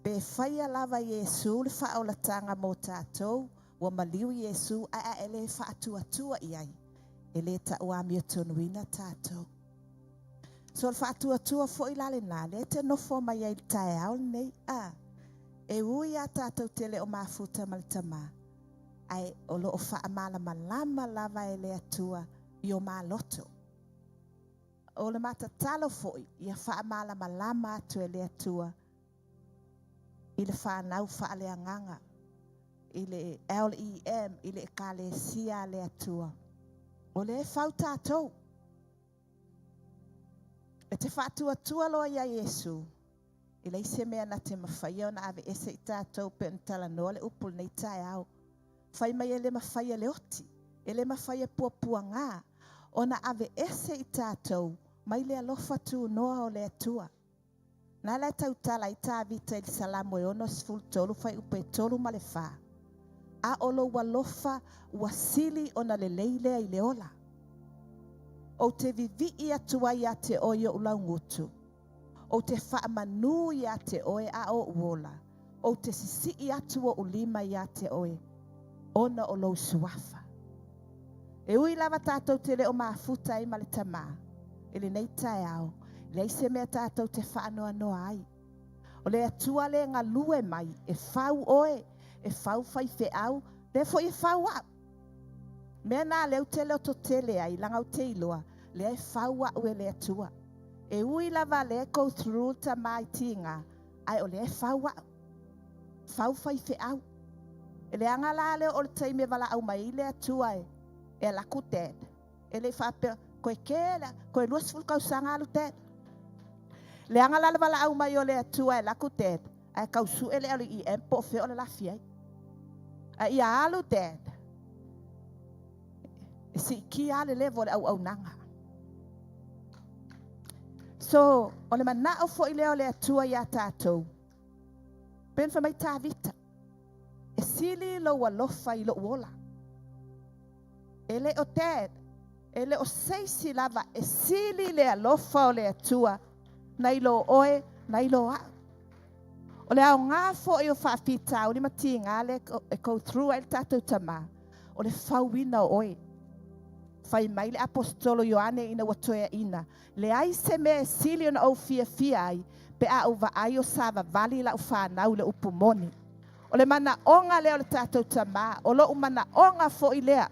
Pe faia lava Iesu le faaolataga mo tatou, ua maliu Iesu ae a e le faatuatua i ai, e le tau amiotonuina tatou. So o le faatuatua foi la lena, lea e te nofo mai ai i le taeao lenei, a, e ui lava tatou te le o mafuta ma le Tama, ae o lo o faamalamalama lava e le Atua i o maloto. O le matatalo foi, ia faamalamalama atu e le Atua i le fanau faaleagaga, i le LEM, i le Ekalesia a le Atua. O lea e fau tatou. E te faatuatua loa ia Iesu, e leai se mea na te mafaia ona aveese i tatou pe ona talanoa le upu lenei taeao. Fai mai e le mafai e le oti, e le mafai e puapuaga ona aveese i tatou mai le alofa tunoa o le Atua. Na la e tautala ai Tavita i le Salamo e 63 fuaiupu e 3 ma le 4. A o lou alofa ua sili ona lelei lea i le ola. Ou te vivii atu ai ia te oe i ou laugutu. Ou te faamanū iā te oe a o ou ola. Ou te sisii atu oʻu lima iā te oe ona o lou suafa. E ui lava tatou te le o mafuta ai ma le Tama i lenei taeao, e leai se mea tatou te faanoanoa ai. O le Atua lea e galue mai, e fau oe, e fau faifeau, lea foi e fau au. Mea na lea ou te lototele ai, leaga ou te iloa, lea e fau au e le Atua. E ui lava lea e go through le tama i tiga, ae o lea e fau au. Fau faifeau. E leaga la lea o le taimi e valaau mai ai le Atua e, e alu atu dad. E le i faapea, koe ke la, koe 20 tausaga alu dad. Leaga la le valaau mai o le Atua e alu atu dad, ae tau sue le LEM po o fea o le lafi ai. Ae ia alu dad, e siitia lava le level o le auaunaga. So, o le manao foi lea o le Atua iā tatou, pei ona fai mai Tavita, e sili lou alofa i lou ola. E le o dad, E le o se isi lava e sili le alofa o le Atua nai lo oe, nai lo a'u. O le aoga foi o faafitauli ma tiga lea e go through ai le tatou Tama, o le fauina o oe. Fai mai le Aposetolo Ioane ina ua toeaina, Leai se mea e sili ona ou fiafia ai pe a ou vaai o savavali lau fanau i le upu moni. O le manaoga lea o le tatou Tama, o lou manaoga foi lea.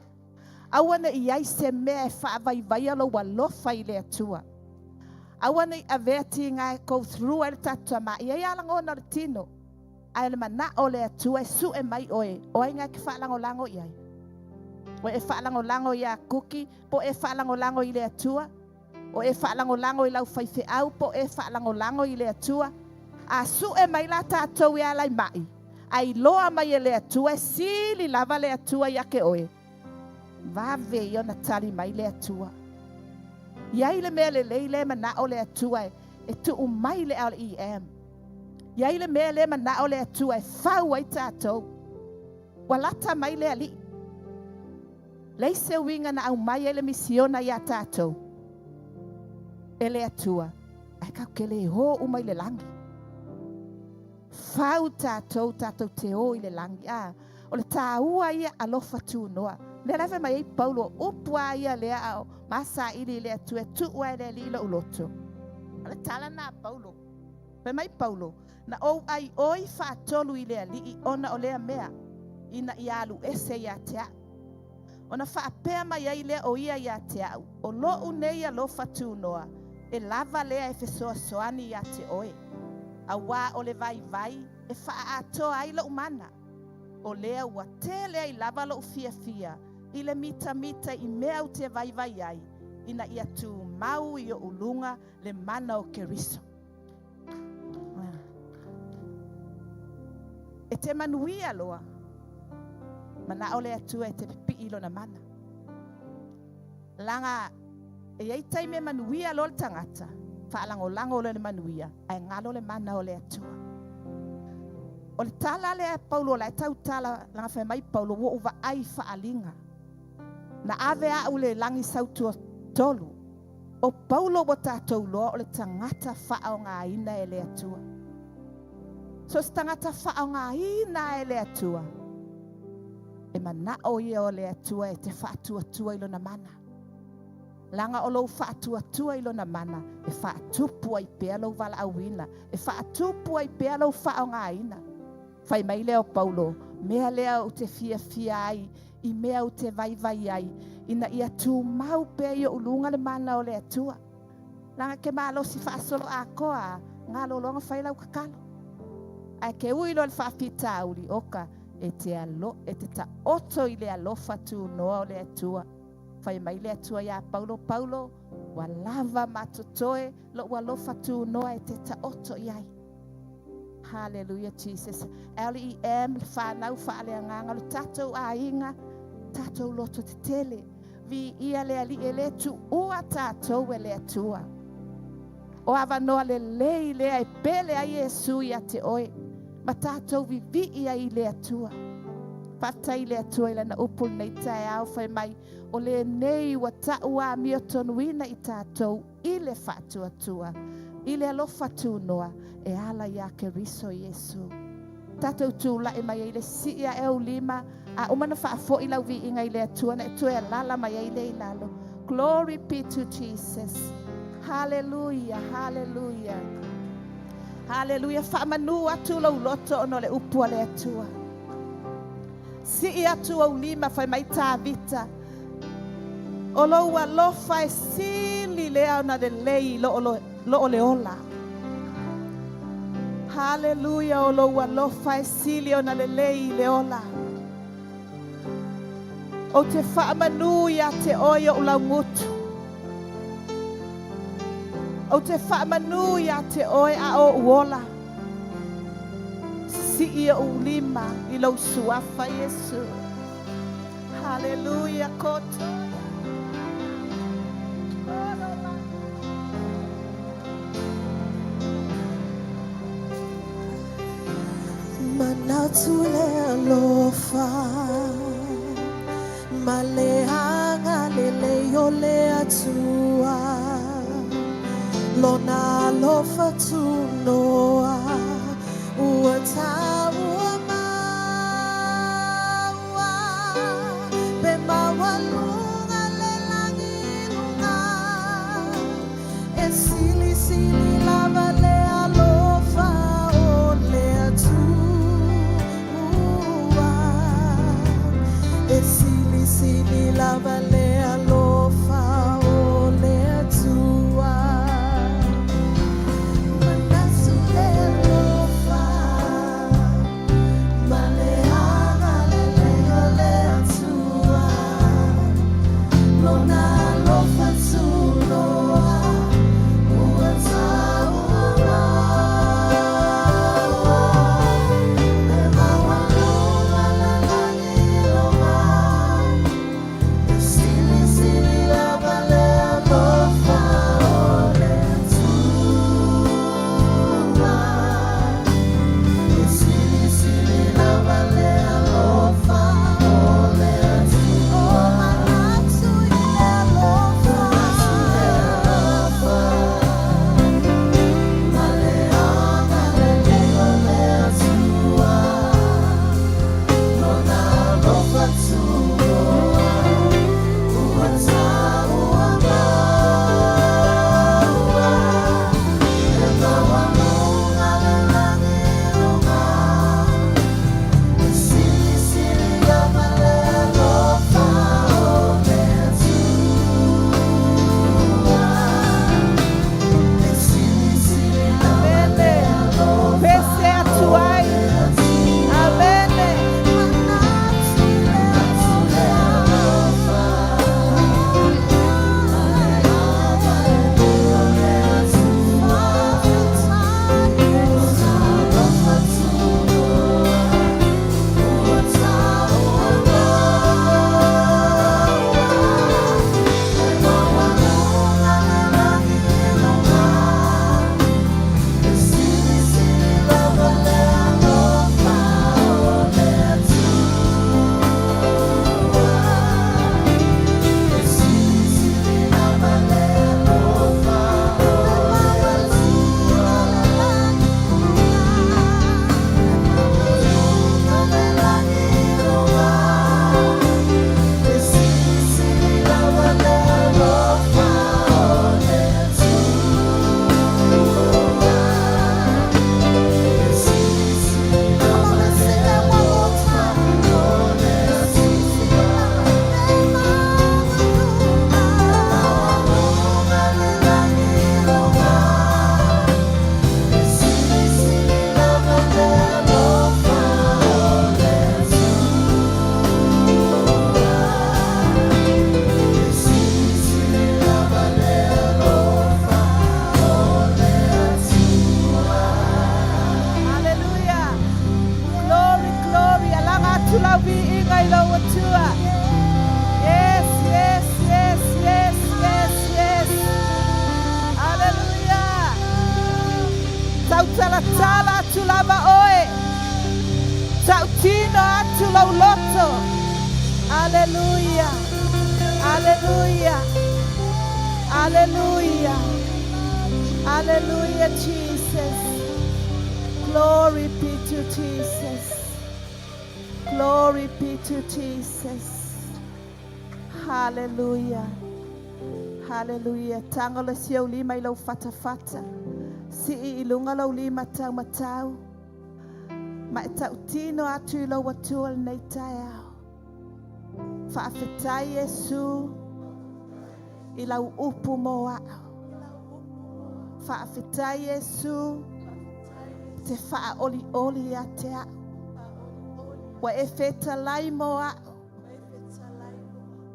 Aua ne i i ai se mea e faavaivaia lou alofa i le Atua. Aua ne i avea tiga e go through ai le tatou Tama. E i ai lava lagona o le tino, ae o le manao o le Atua e sue mai oe, o ai na e te faalagolago i ai? Ua e faalagolago ia Kuki, po o e faalagolago i le Atua? O e faalagolago i lau faifeau po o e faalagolago i le Atua? A sue mai la tatou e ala i mai, a iloa mai e le Atua e sili lava le Atua ia te oe, vave ia ona tali mai le Atua. I ai le mea lelei lea e manao le Atua e tuu mai le LEM. I ai le mea lea e manao le Atua e fau ai tatou. Ua lata mai le Alii. Leai se uiga na aumai ai le misiona ia tatou e le Atua, ae tatou te le o uma i le lagi. Fau tatou, tatou te o i le lagi. A, o le taua ia alofa tunoa. Lea la e fai mai ai Paulo, o upu a ia lea a o ma saili i le Atua e tuu lava e le Alii lou loto. O le tala lena a Paulo. Fai mai Paulo, Na ou aioi faatolu i le Alii ona o lea mea, ina ia alu ese ia te a'u. Ona faapea mai ai lea o ia ia te a'u, O lo'u nei alofa tunoa, e lava lea e fesoasoani ia te oe, auā o le vaivai e faaatoa ai lo'u mana. O lea ua tele ai lava lo'u fiafia i le mitamita i mea ou te vaivai ai, ina ia tumau i o'u luga le mana o Keriso. E te manuia loa, manao le Atua e te pipii i lona mana. Leaga e i ai taimi e manuia loa le tagata, faalagolago loa i le manuia, ae galo le mana o le Atua. O le tala lea a Paulo o la e tautala, leaga fai mai Paulo, ua ou vaai i faaaliga. Na ave au i le lagi sautuatolu. O Paulo ua tatou iloa o le tagata faaaogaina e le Atua. So o se tagata faaaogaina e le Atua, e manao ia o le Atua e te faatuatua i lona mana. Leaga o lou faatuatua i lona mana e faatupu ai pea lou valaauina, e faatupu ai pea lou faaaogaina. Fai mai lea o Paulo, mea lea ou te fiafia ai i mea ou te vaivai ai, ina ia tumau pea i ou luga le mana o le Atua. Leaga ke malosi faasoloatoa a, galo loa ona fai lau tatalo. Ae ke ui loa i le faafitauli, oka, e te alo, e te taoto i le alofa tunoa o le Atua. Fai mai le Atua iā Paulo, Paulo, ua lava ma totoe lou alofa tunoa e te taoto i ai. Hallelujah Jesus. LEM, le whānau faaleagaga, lo tatou aiga, tatou loto tetele. Viia le Alii e le tuua tatou e le Atua. O avanoa lelei lea e pele ai Iesu ia te oe, ma tatou vivii ai i le Atua. Faafetai i le Atua i lana upu lenei taeao fai mai, o lenei ua ta'u amiotonuina i tatou i le faatuatua, i le alofa tunoa e ala iā Keriso Iesu. Tatou tula'i mai ai i le sii ae ou lima, a uma ona faafo'i lau viiga i le Atua ona e toe alala mai ai lea i lalo. Glory be to Jesus. Haleluia, haleluia. Haleluia. Faamanu atu lou loto ona o le upu a le Atua. Sii atu ou lima, fai mai Tavita, O lou alofa e sili lea ona lelei i loo le ola. Haleluia, o lou alofa e sili ona lelei i le ola. Ou te faamanu ia te oe o'u laugutu. Ou te faamanu ia te oe a o o'u ola. Sii ou lima i lou suafa, Iesu. Haleluia, koto. Manatu le alofa ma le agalelei. Lelei o le Atua, Lona alofa tunoa, ua taua maua, pe maualuga le lagi i luga, e silisili lava le alofa o le Atua. E silisili lava le alofa o le Atua. Manatu le alofa, ma le agalelei o le Atua. Lona alofa tunoa, ua taua maua, e maualuga le lagi i luga, e silisili lava le alofa o le Atua. E silisili lava le alofa o le Atua. Manatu i le alofa, ma le agalelei o le Atua. Lona alofa tunoa, ua taua maua, e maualuga le lagi i luga, e silisili lava le alofa o le Atua. E silisili lava le alofa Pese atu o ai. le Atua. Amene. Manatu i le alofa, ma le agalelei o le Atua. Lona alofa tunoa, ua taua maua, e maualuga le lagi i luga, e silisili lava le alofa o le Atua. E silisili lava le alofa o le Atua. Maualuga le lagi i luga, e silisili lava le alofa o le Atua. E silisili lava le alofa o le Atua. Maualuga le lagi i luga, e silisili lava le alofa o le Atua. E silisili lava le alofa o le Atua. Hallelujah. Glory, glory. Alaga atu lau viiga i lou Atua. Yes, yes, yes, yes, yes, yes. Hallelujah. Tautalatala atu lava oe. Tautino atu lau loto. Hallelujah. Hallelujah. Hallelujah. Hallelujah, Jesus. Glory be to Jesus. Glory be to Jesus. Hallelujah. Hallelujah. Tago le si ou lima i lou fatafata. Sii i luga lou lima taumatau. Ma e tautino atu i lou Atua lenei taeao. Faafetai Iesu i lau upu mo a'u. Faafetai Iesu te faaolioli ia te a'u. Ua e fetalai mo a'u.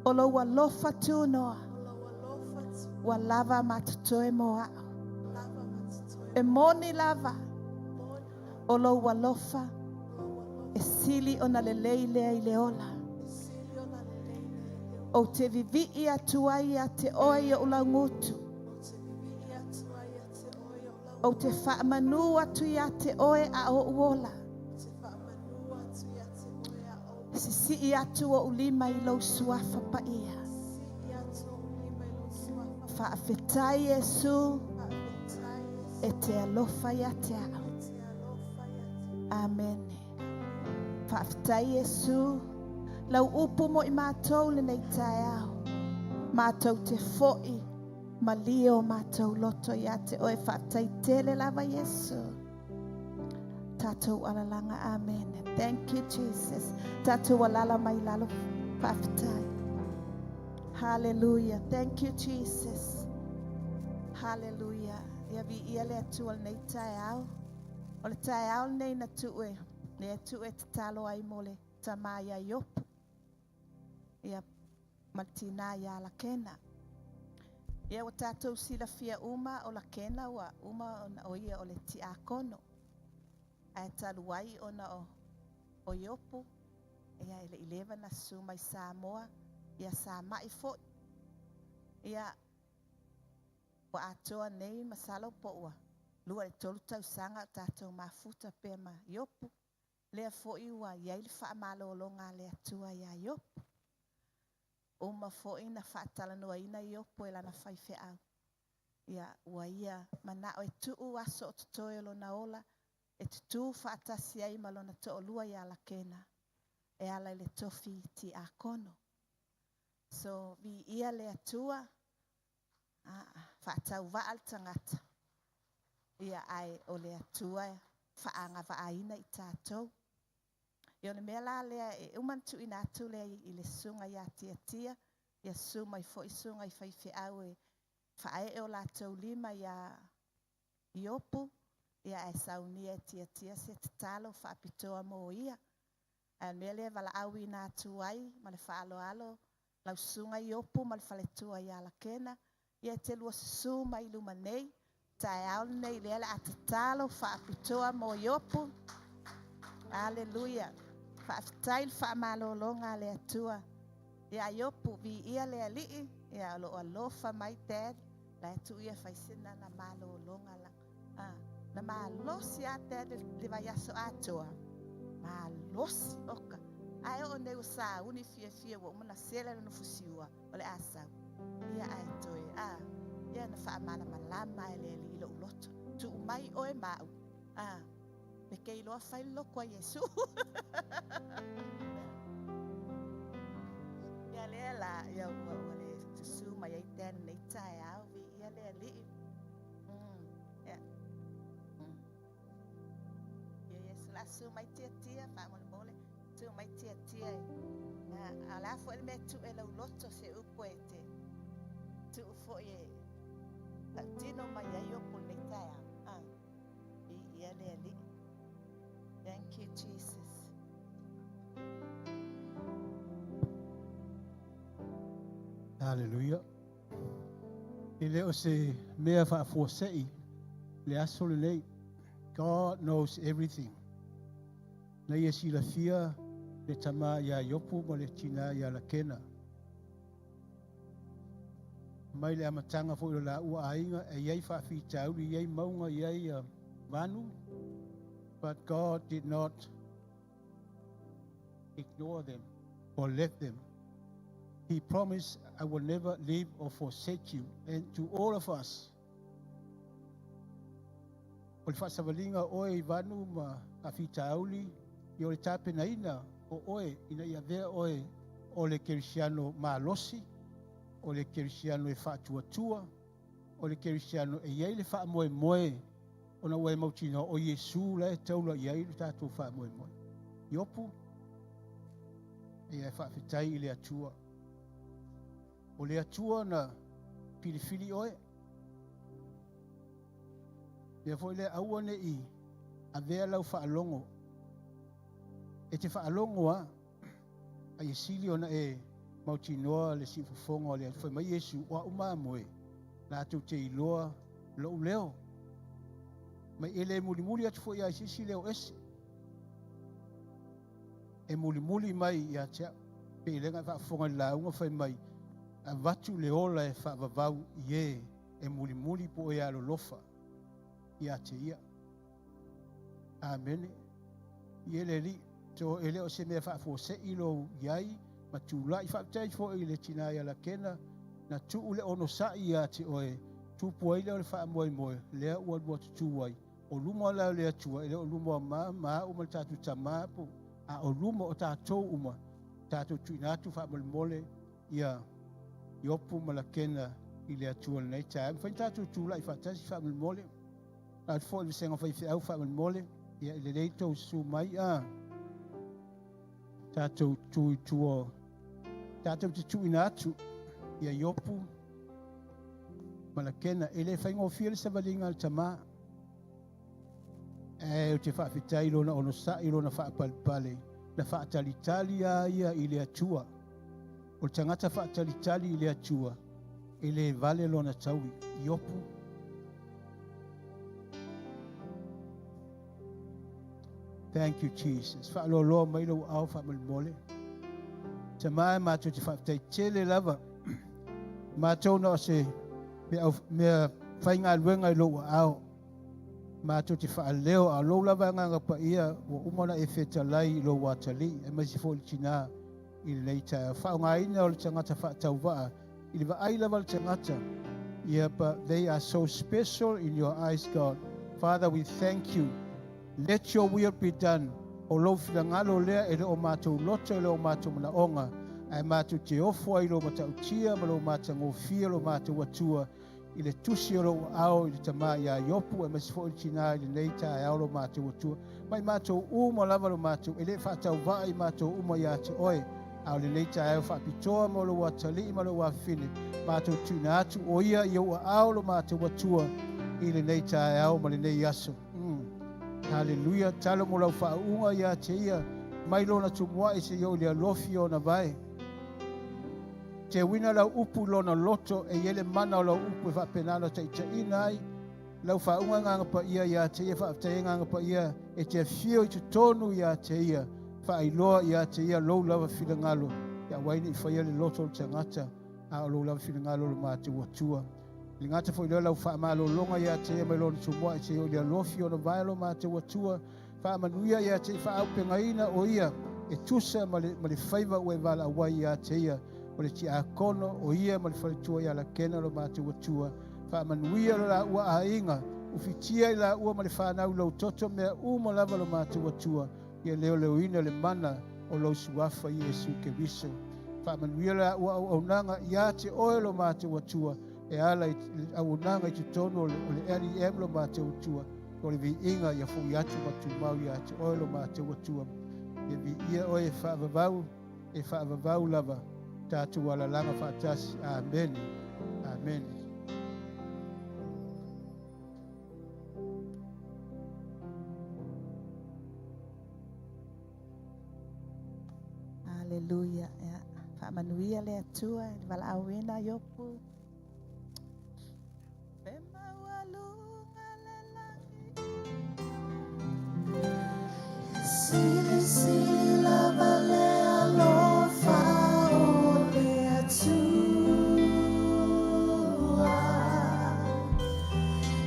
O lou alofa tunoa. Ua lava ma totoe mo a'u. E moni lava. O lou alofa. E sili ona lelei lea i le ola. Ou te vivii atu ai ia te oe i o'u laugutu. Ou te faamanu atu ia te oe a o o'u ola. Sisii atu o'u lima i lou suafa paia. Faafetai Iesu e te alofa ia te a'u. Amene. Faafetai Iesu lau upu mo i matou lenei taeao. Matou te fo'i malie o matou loto ia te oe. Faafetai tele lava Iesu. Tatou alalaga. Amene. Thank you Jesus. Tatou alala mai lalo. Faafetai. Hallelujah. Thank you Jesus. Hallelujah. Ia viia le Atua lenei taeao. O le taeao lenei na tuu e le Atua e tatalo ai mo le tamā ia Iopu. Ia ma le tinā ia Lakena. Ia ua tatou silafia uma o Lakena ua uma ona o ia o le tiakono. Ae talu ai ona o o Iopu, ia e le i leva na susu mai Samoa, ia sa mai foi. Ia ua atoa nei masalo po ua 2 i le 3 tausaga o tatou mafuta pea ma Iopu. Lea foi ua i ai le faamalologa a le Atua ia Iopu. Uma foi na faatalanoaina Iopu e lana faifeau. Ia ua ia manao e tuu aso o totoe o lona ola e tutū faatasi ai ma lona toalua ia Lakena e ala i le tofi tiakono. So, viia le Atua, faatauvaa le tagata, ia ae o le Atua e faaagavaaina i tatou. Ia o le mea la lea e uma ona tuuina atu lea i le susuga ia Tiatia, ia susu mai foi susuga i faifeau e faaee o latou lima ia Iopu, ia ae saunia e Tiatia se tatalo faapitoa mo ia. Ae o le mea lea e valaauina atu ai ma le faaaloalo lau susuga Iopu ma le faletua ia Lakena, ia e te lua susu mai i luma nei, taeao lenei lea o le a tatalo faapitoa mo Iopu. Aleluia. Faafetai le faamalologa a le Atua. Ia Iopu, viia le Alii, ia o lo o alofa mai Dad, la e tuu ia fai sina na malologa la. Ah, na malosi a Dad le vaiaso atoa. Malosi, oka. Ae oo nei ua sauni fiafia ua uma ona sela lona fusiua o le a sau. Ia ae toe, ah, ia na faamalamalama e le Alii i lou loto. Tuu mai oe ma au. Ah, pe ke iloa fai le loto a Iesu. Ia lea la, ia ua, ua le susu mai ai Dad lenei taeao, viia le Alii. Ia. Ia Iesu, la susu mai Tiatia, faamolemole. Susu mai Tiatia e. A o le a foi le mea e tuu e lau loto se upu e te tuu foi e tautino mai ai Iopu lenei taeao. Ah, viia le Alii. Thank you, Jesus. Haleluia. E le o se mea faafuasei le aso lenei. God knows everything. Na ia silafia le tamā ia Iopu ma le tinā ia Lakena. Mai le amataga foi o le laua aiga e i ai faafitauli, e i ai mauga, e i ai vanu. But God did not ignore them or let them. He promised, I will never leave or forsake you. And to all of us, o le faasavaliga o oe i vanu ma faafitauli, ia o le tapenaina o oe ina ia avea oe o le kerisiano malosi, o le kerisiano e faatuatua, o le kerisiano e i ai le faamoemoe ona ua e mautinoa o Iesu la e taula i ai le tatou faamoemoe. Iopu, ia e faafetai i le Atua. O le Atua na filifili oe. Mea foi lea, aua ne i avea lau faalogo. E te faalogo lava, a ia sili ona e mautinoa le siufofoga o le Atua. Fai mai Iesu, o au mamoe, latou te iloa lou leo. Ma e le mulimuli atu foi ia i se isi leo ese. E mulimuli mai ia te au. Pei lea na faafofoga i le lauga fai mai, avatu le ola e faavavau i e e mulimuli po o e alolofa ia te ia. Amene. Ia le Alii, to e le o se mea faafuasei lou i ai ma tulai. Faafetai foi i le tinā ia Lakena. Na tuu le onosai ia te oe, tupu ai lea o le faamoemoe, lea ua lua tutū ai. O luma la o le Atua, e le o luma o ma, ma au ma le tatou tama po, a o luma o tatou uma, tatou tuuina atu faamolemole ia Iopu ma Lakena i le Atua i lenei taeao. E mafai ona tatou tulai faatasi faamolemole. La atu foi i le vasega faifeau faamolemole, ia e lelei tou susu mai a tatou tu i tua, tatou te tuuina atu ia Iopu ma Lakena. E le faigofie le savaliga a le tama, ae ou te faafetai i lona onosai, i lona faapalepale, na faatalitali a ia i le Atua. O le tagata faatalitali i le Atua, e le vale lona taui. Iopu. Thank you, Jesus. Faaloaloa mai lou ao faamolemole. Tama e matou te faafetai tele lava. Matou na o se mea, mea faigaluega i lou aao. Matou te faaleo a o lou lava agaga paia ua uma ona e fetalai i lou atalii, aemaise foi le tinā i lenei taeao. Faaaogaina o le tagata faatauvaa i le vaai lava le tagata. Yeah, but they are so special in your eyes, God. Father, we thank you. Let your will be done. O lou finagalo lea e le o matou loto, e le o matou manaoga, ae matou te ofo ai i lou matautia ma lou matagofie, lo matou Atua, i le tusi o lou aao i le tama ia Iopu, aemaise foi le tinā i lenei taeao, lo matou Atua. Mai matou uma lava lo matou, e le faatauvaa i matou uma ia te oe, a o lenei taeao faapitoa mo lou atalii ma lou afafine, matou tuuina atu o ia i ou aao lo matou Atua i lenei taeao ma lenei aso. Haleluia. Talo mo lau faauuga ia te ia, mai lona tumuai seia oo i le alofi o ona vae. Teuina lau upu i lona loto, e i ai le mana o lau upu e faapena ona taitaiina ai lau faauuga agaga paia ia te ia. Faafetai agaga paia e te afio i totonu ia te ia, faailoa ia te ia lou lava finagalo, ia aua ai ne i faia le loto o le tagata, a o lou lava finagalo o le matou Atua. E le gata foi i lea, lau faamalologa ia te ia mai lona tumuai seia oo i le alofi ona vae lo matou Atua. Faamanuia ia te i faaaupegaina o ia e tusa ma le, ma le faiva ua e valaau ai ia te ia, o le tiakono o ia ma le faletua ia Lakena lo matou Atua. Faamanuia lo laua aiga, ufitia i laua ma le fanau i lou toto mea uma lava lo matou Atua, ia leoleoina le mana o lou suafa Iesu Keriso. Faamanuia la ua auaunaga ia te oe lo matou Atua, e ala i le auaunaga i totonu o le, o le LEM lo matou Atua, o le viiga ia fo'i atu ma tumau ia te oe lo matou Atua. Ia viia oe e faavavau, e faavavau lava tatou alalaga faatasi. Amene. Amene. Haleluia. Ia, faamanuia le Atua i le valaauina Iopu. Be maualuga le lagi. Silisili lava le alofa o le Atua.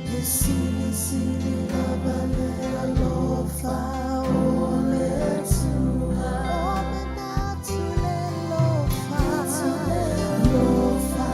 He silisili lava le alofa o le Atua. O manatu le alofa, alofa.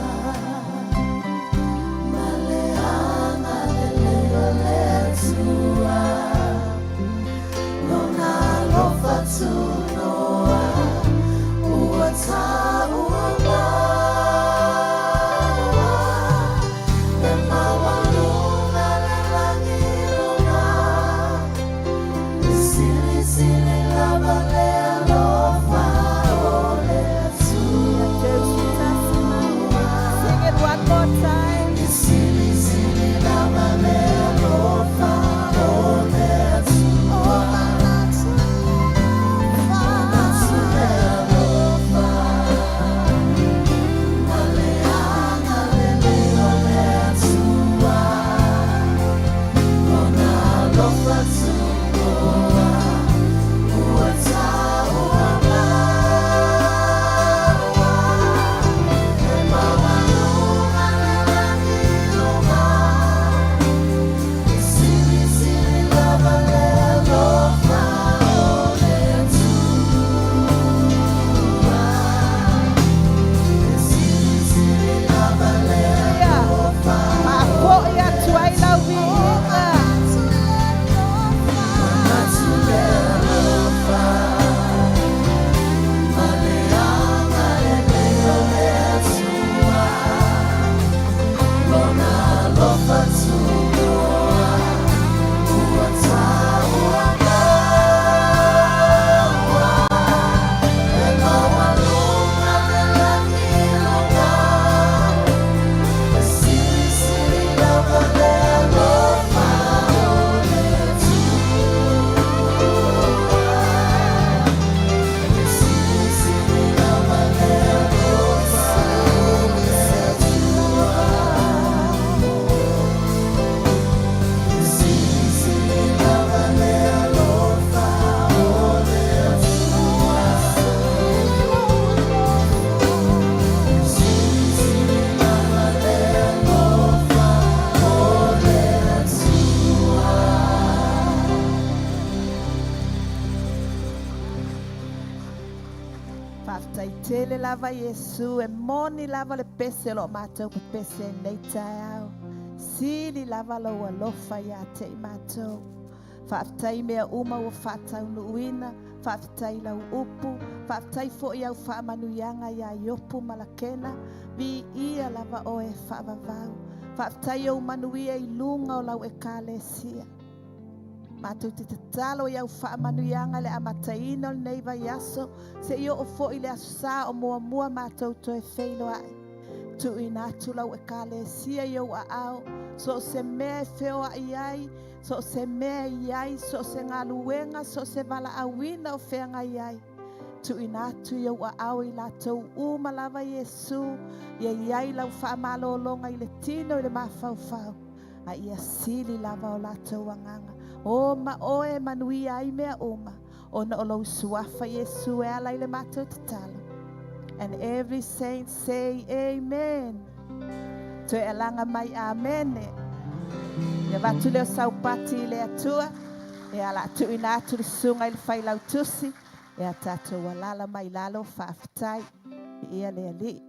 Faafetai tele lava Iesu, e moni lava le pese o loo matou pepese i lenei taeao. Sili lava lou alofa ia te i matou. Faafetai i mea uma ua faataunuuina, faafetai i lau upu, faafetai foi i au faamanuiaga ia Iopu ma Lakena, viia lava oe e faavavau. Faafetai i ou manuia i luga o lau Ekalesia. Matou te tatalo i au faamanuiaga i le amataina o lenei vaiaso, seia oo foi i le Aso Sa o muamua matou toe feiloai. Tuuina atu lau Ekalesia i ou aao, so o se mea e feoai ai, so o se mea e i ai, so o se galuega, so o se valaauina o feagai ai, tuuina atu i ou aao i latou uma lava Iesu, ia i ai lau faamalologa i le tino i le mafaufau, a ia sili lava o latou agaga. O ma oe e manuia ai mea uma, ona o lou suafa Iesu e ala i le matou tatalo. And every saint say amen. Toe alaga mai amene. Ia avatu lea o saupati i le Atua, ia o le a tuuina atu le susuga i le failautusi, ia tatou alala mai lalo, faafetai. Viia le Alii.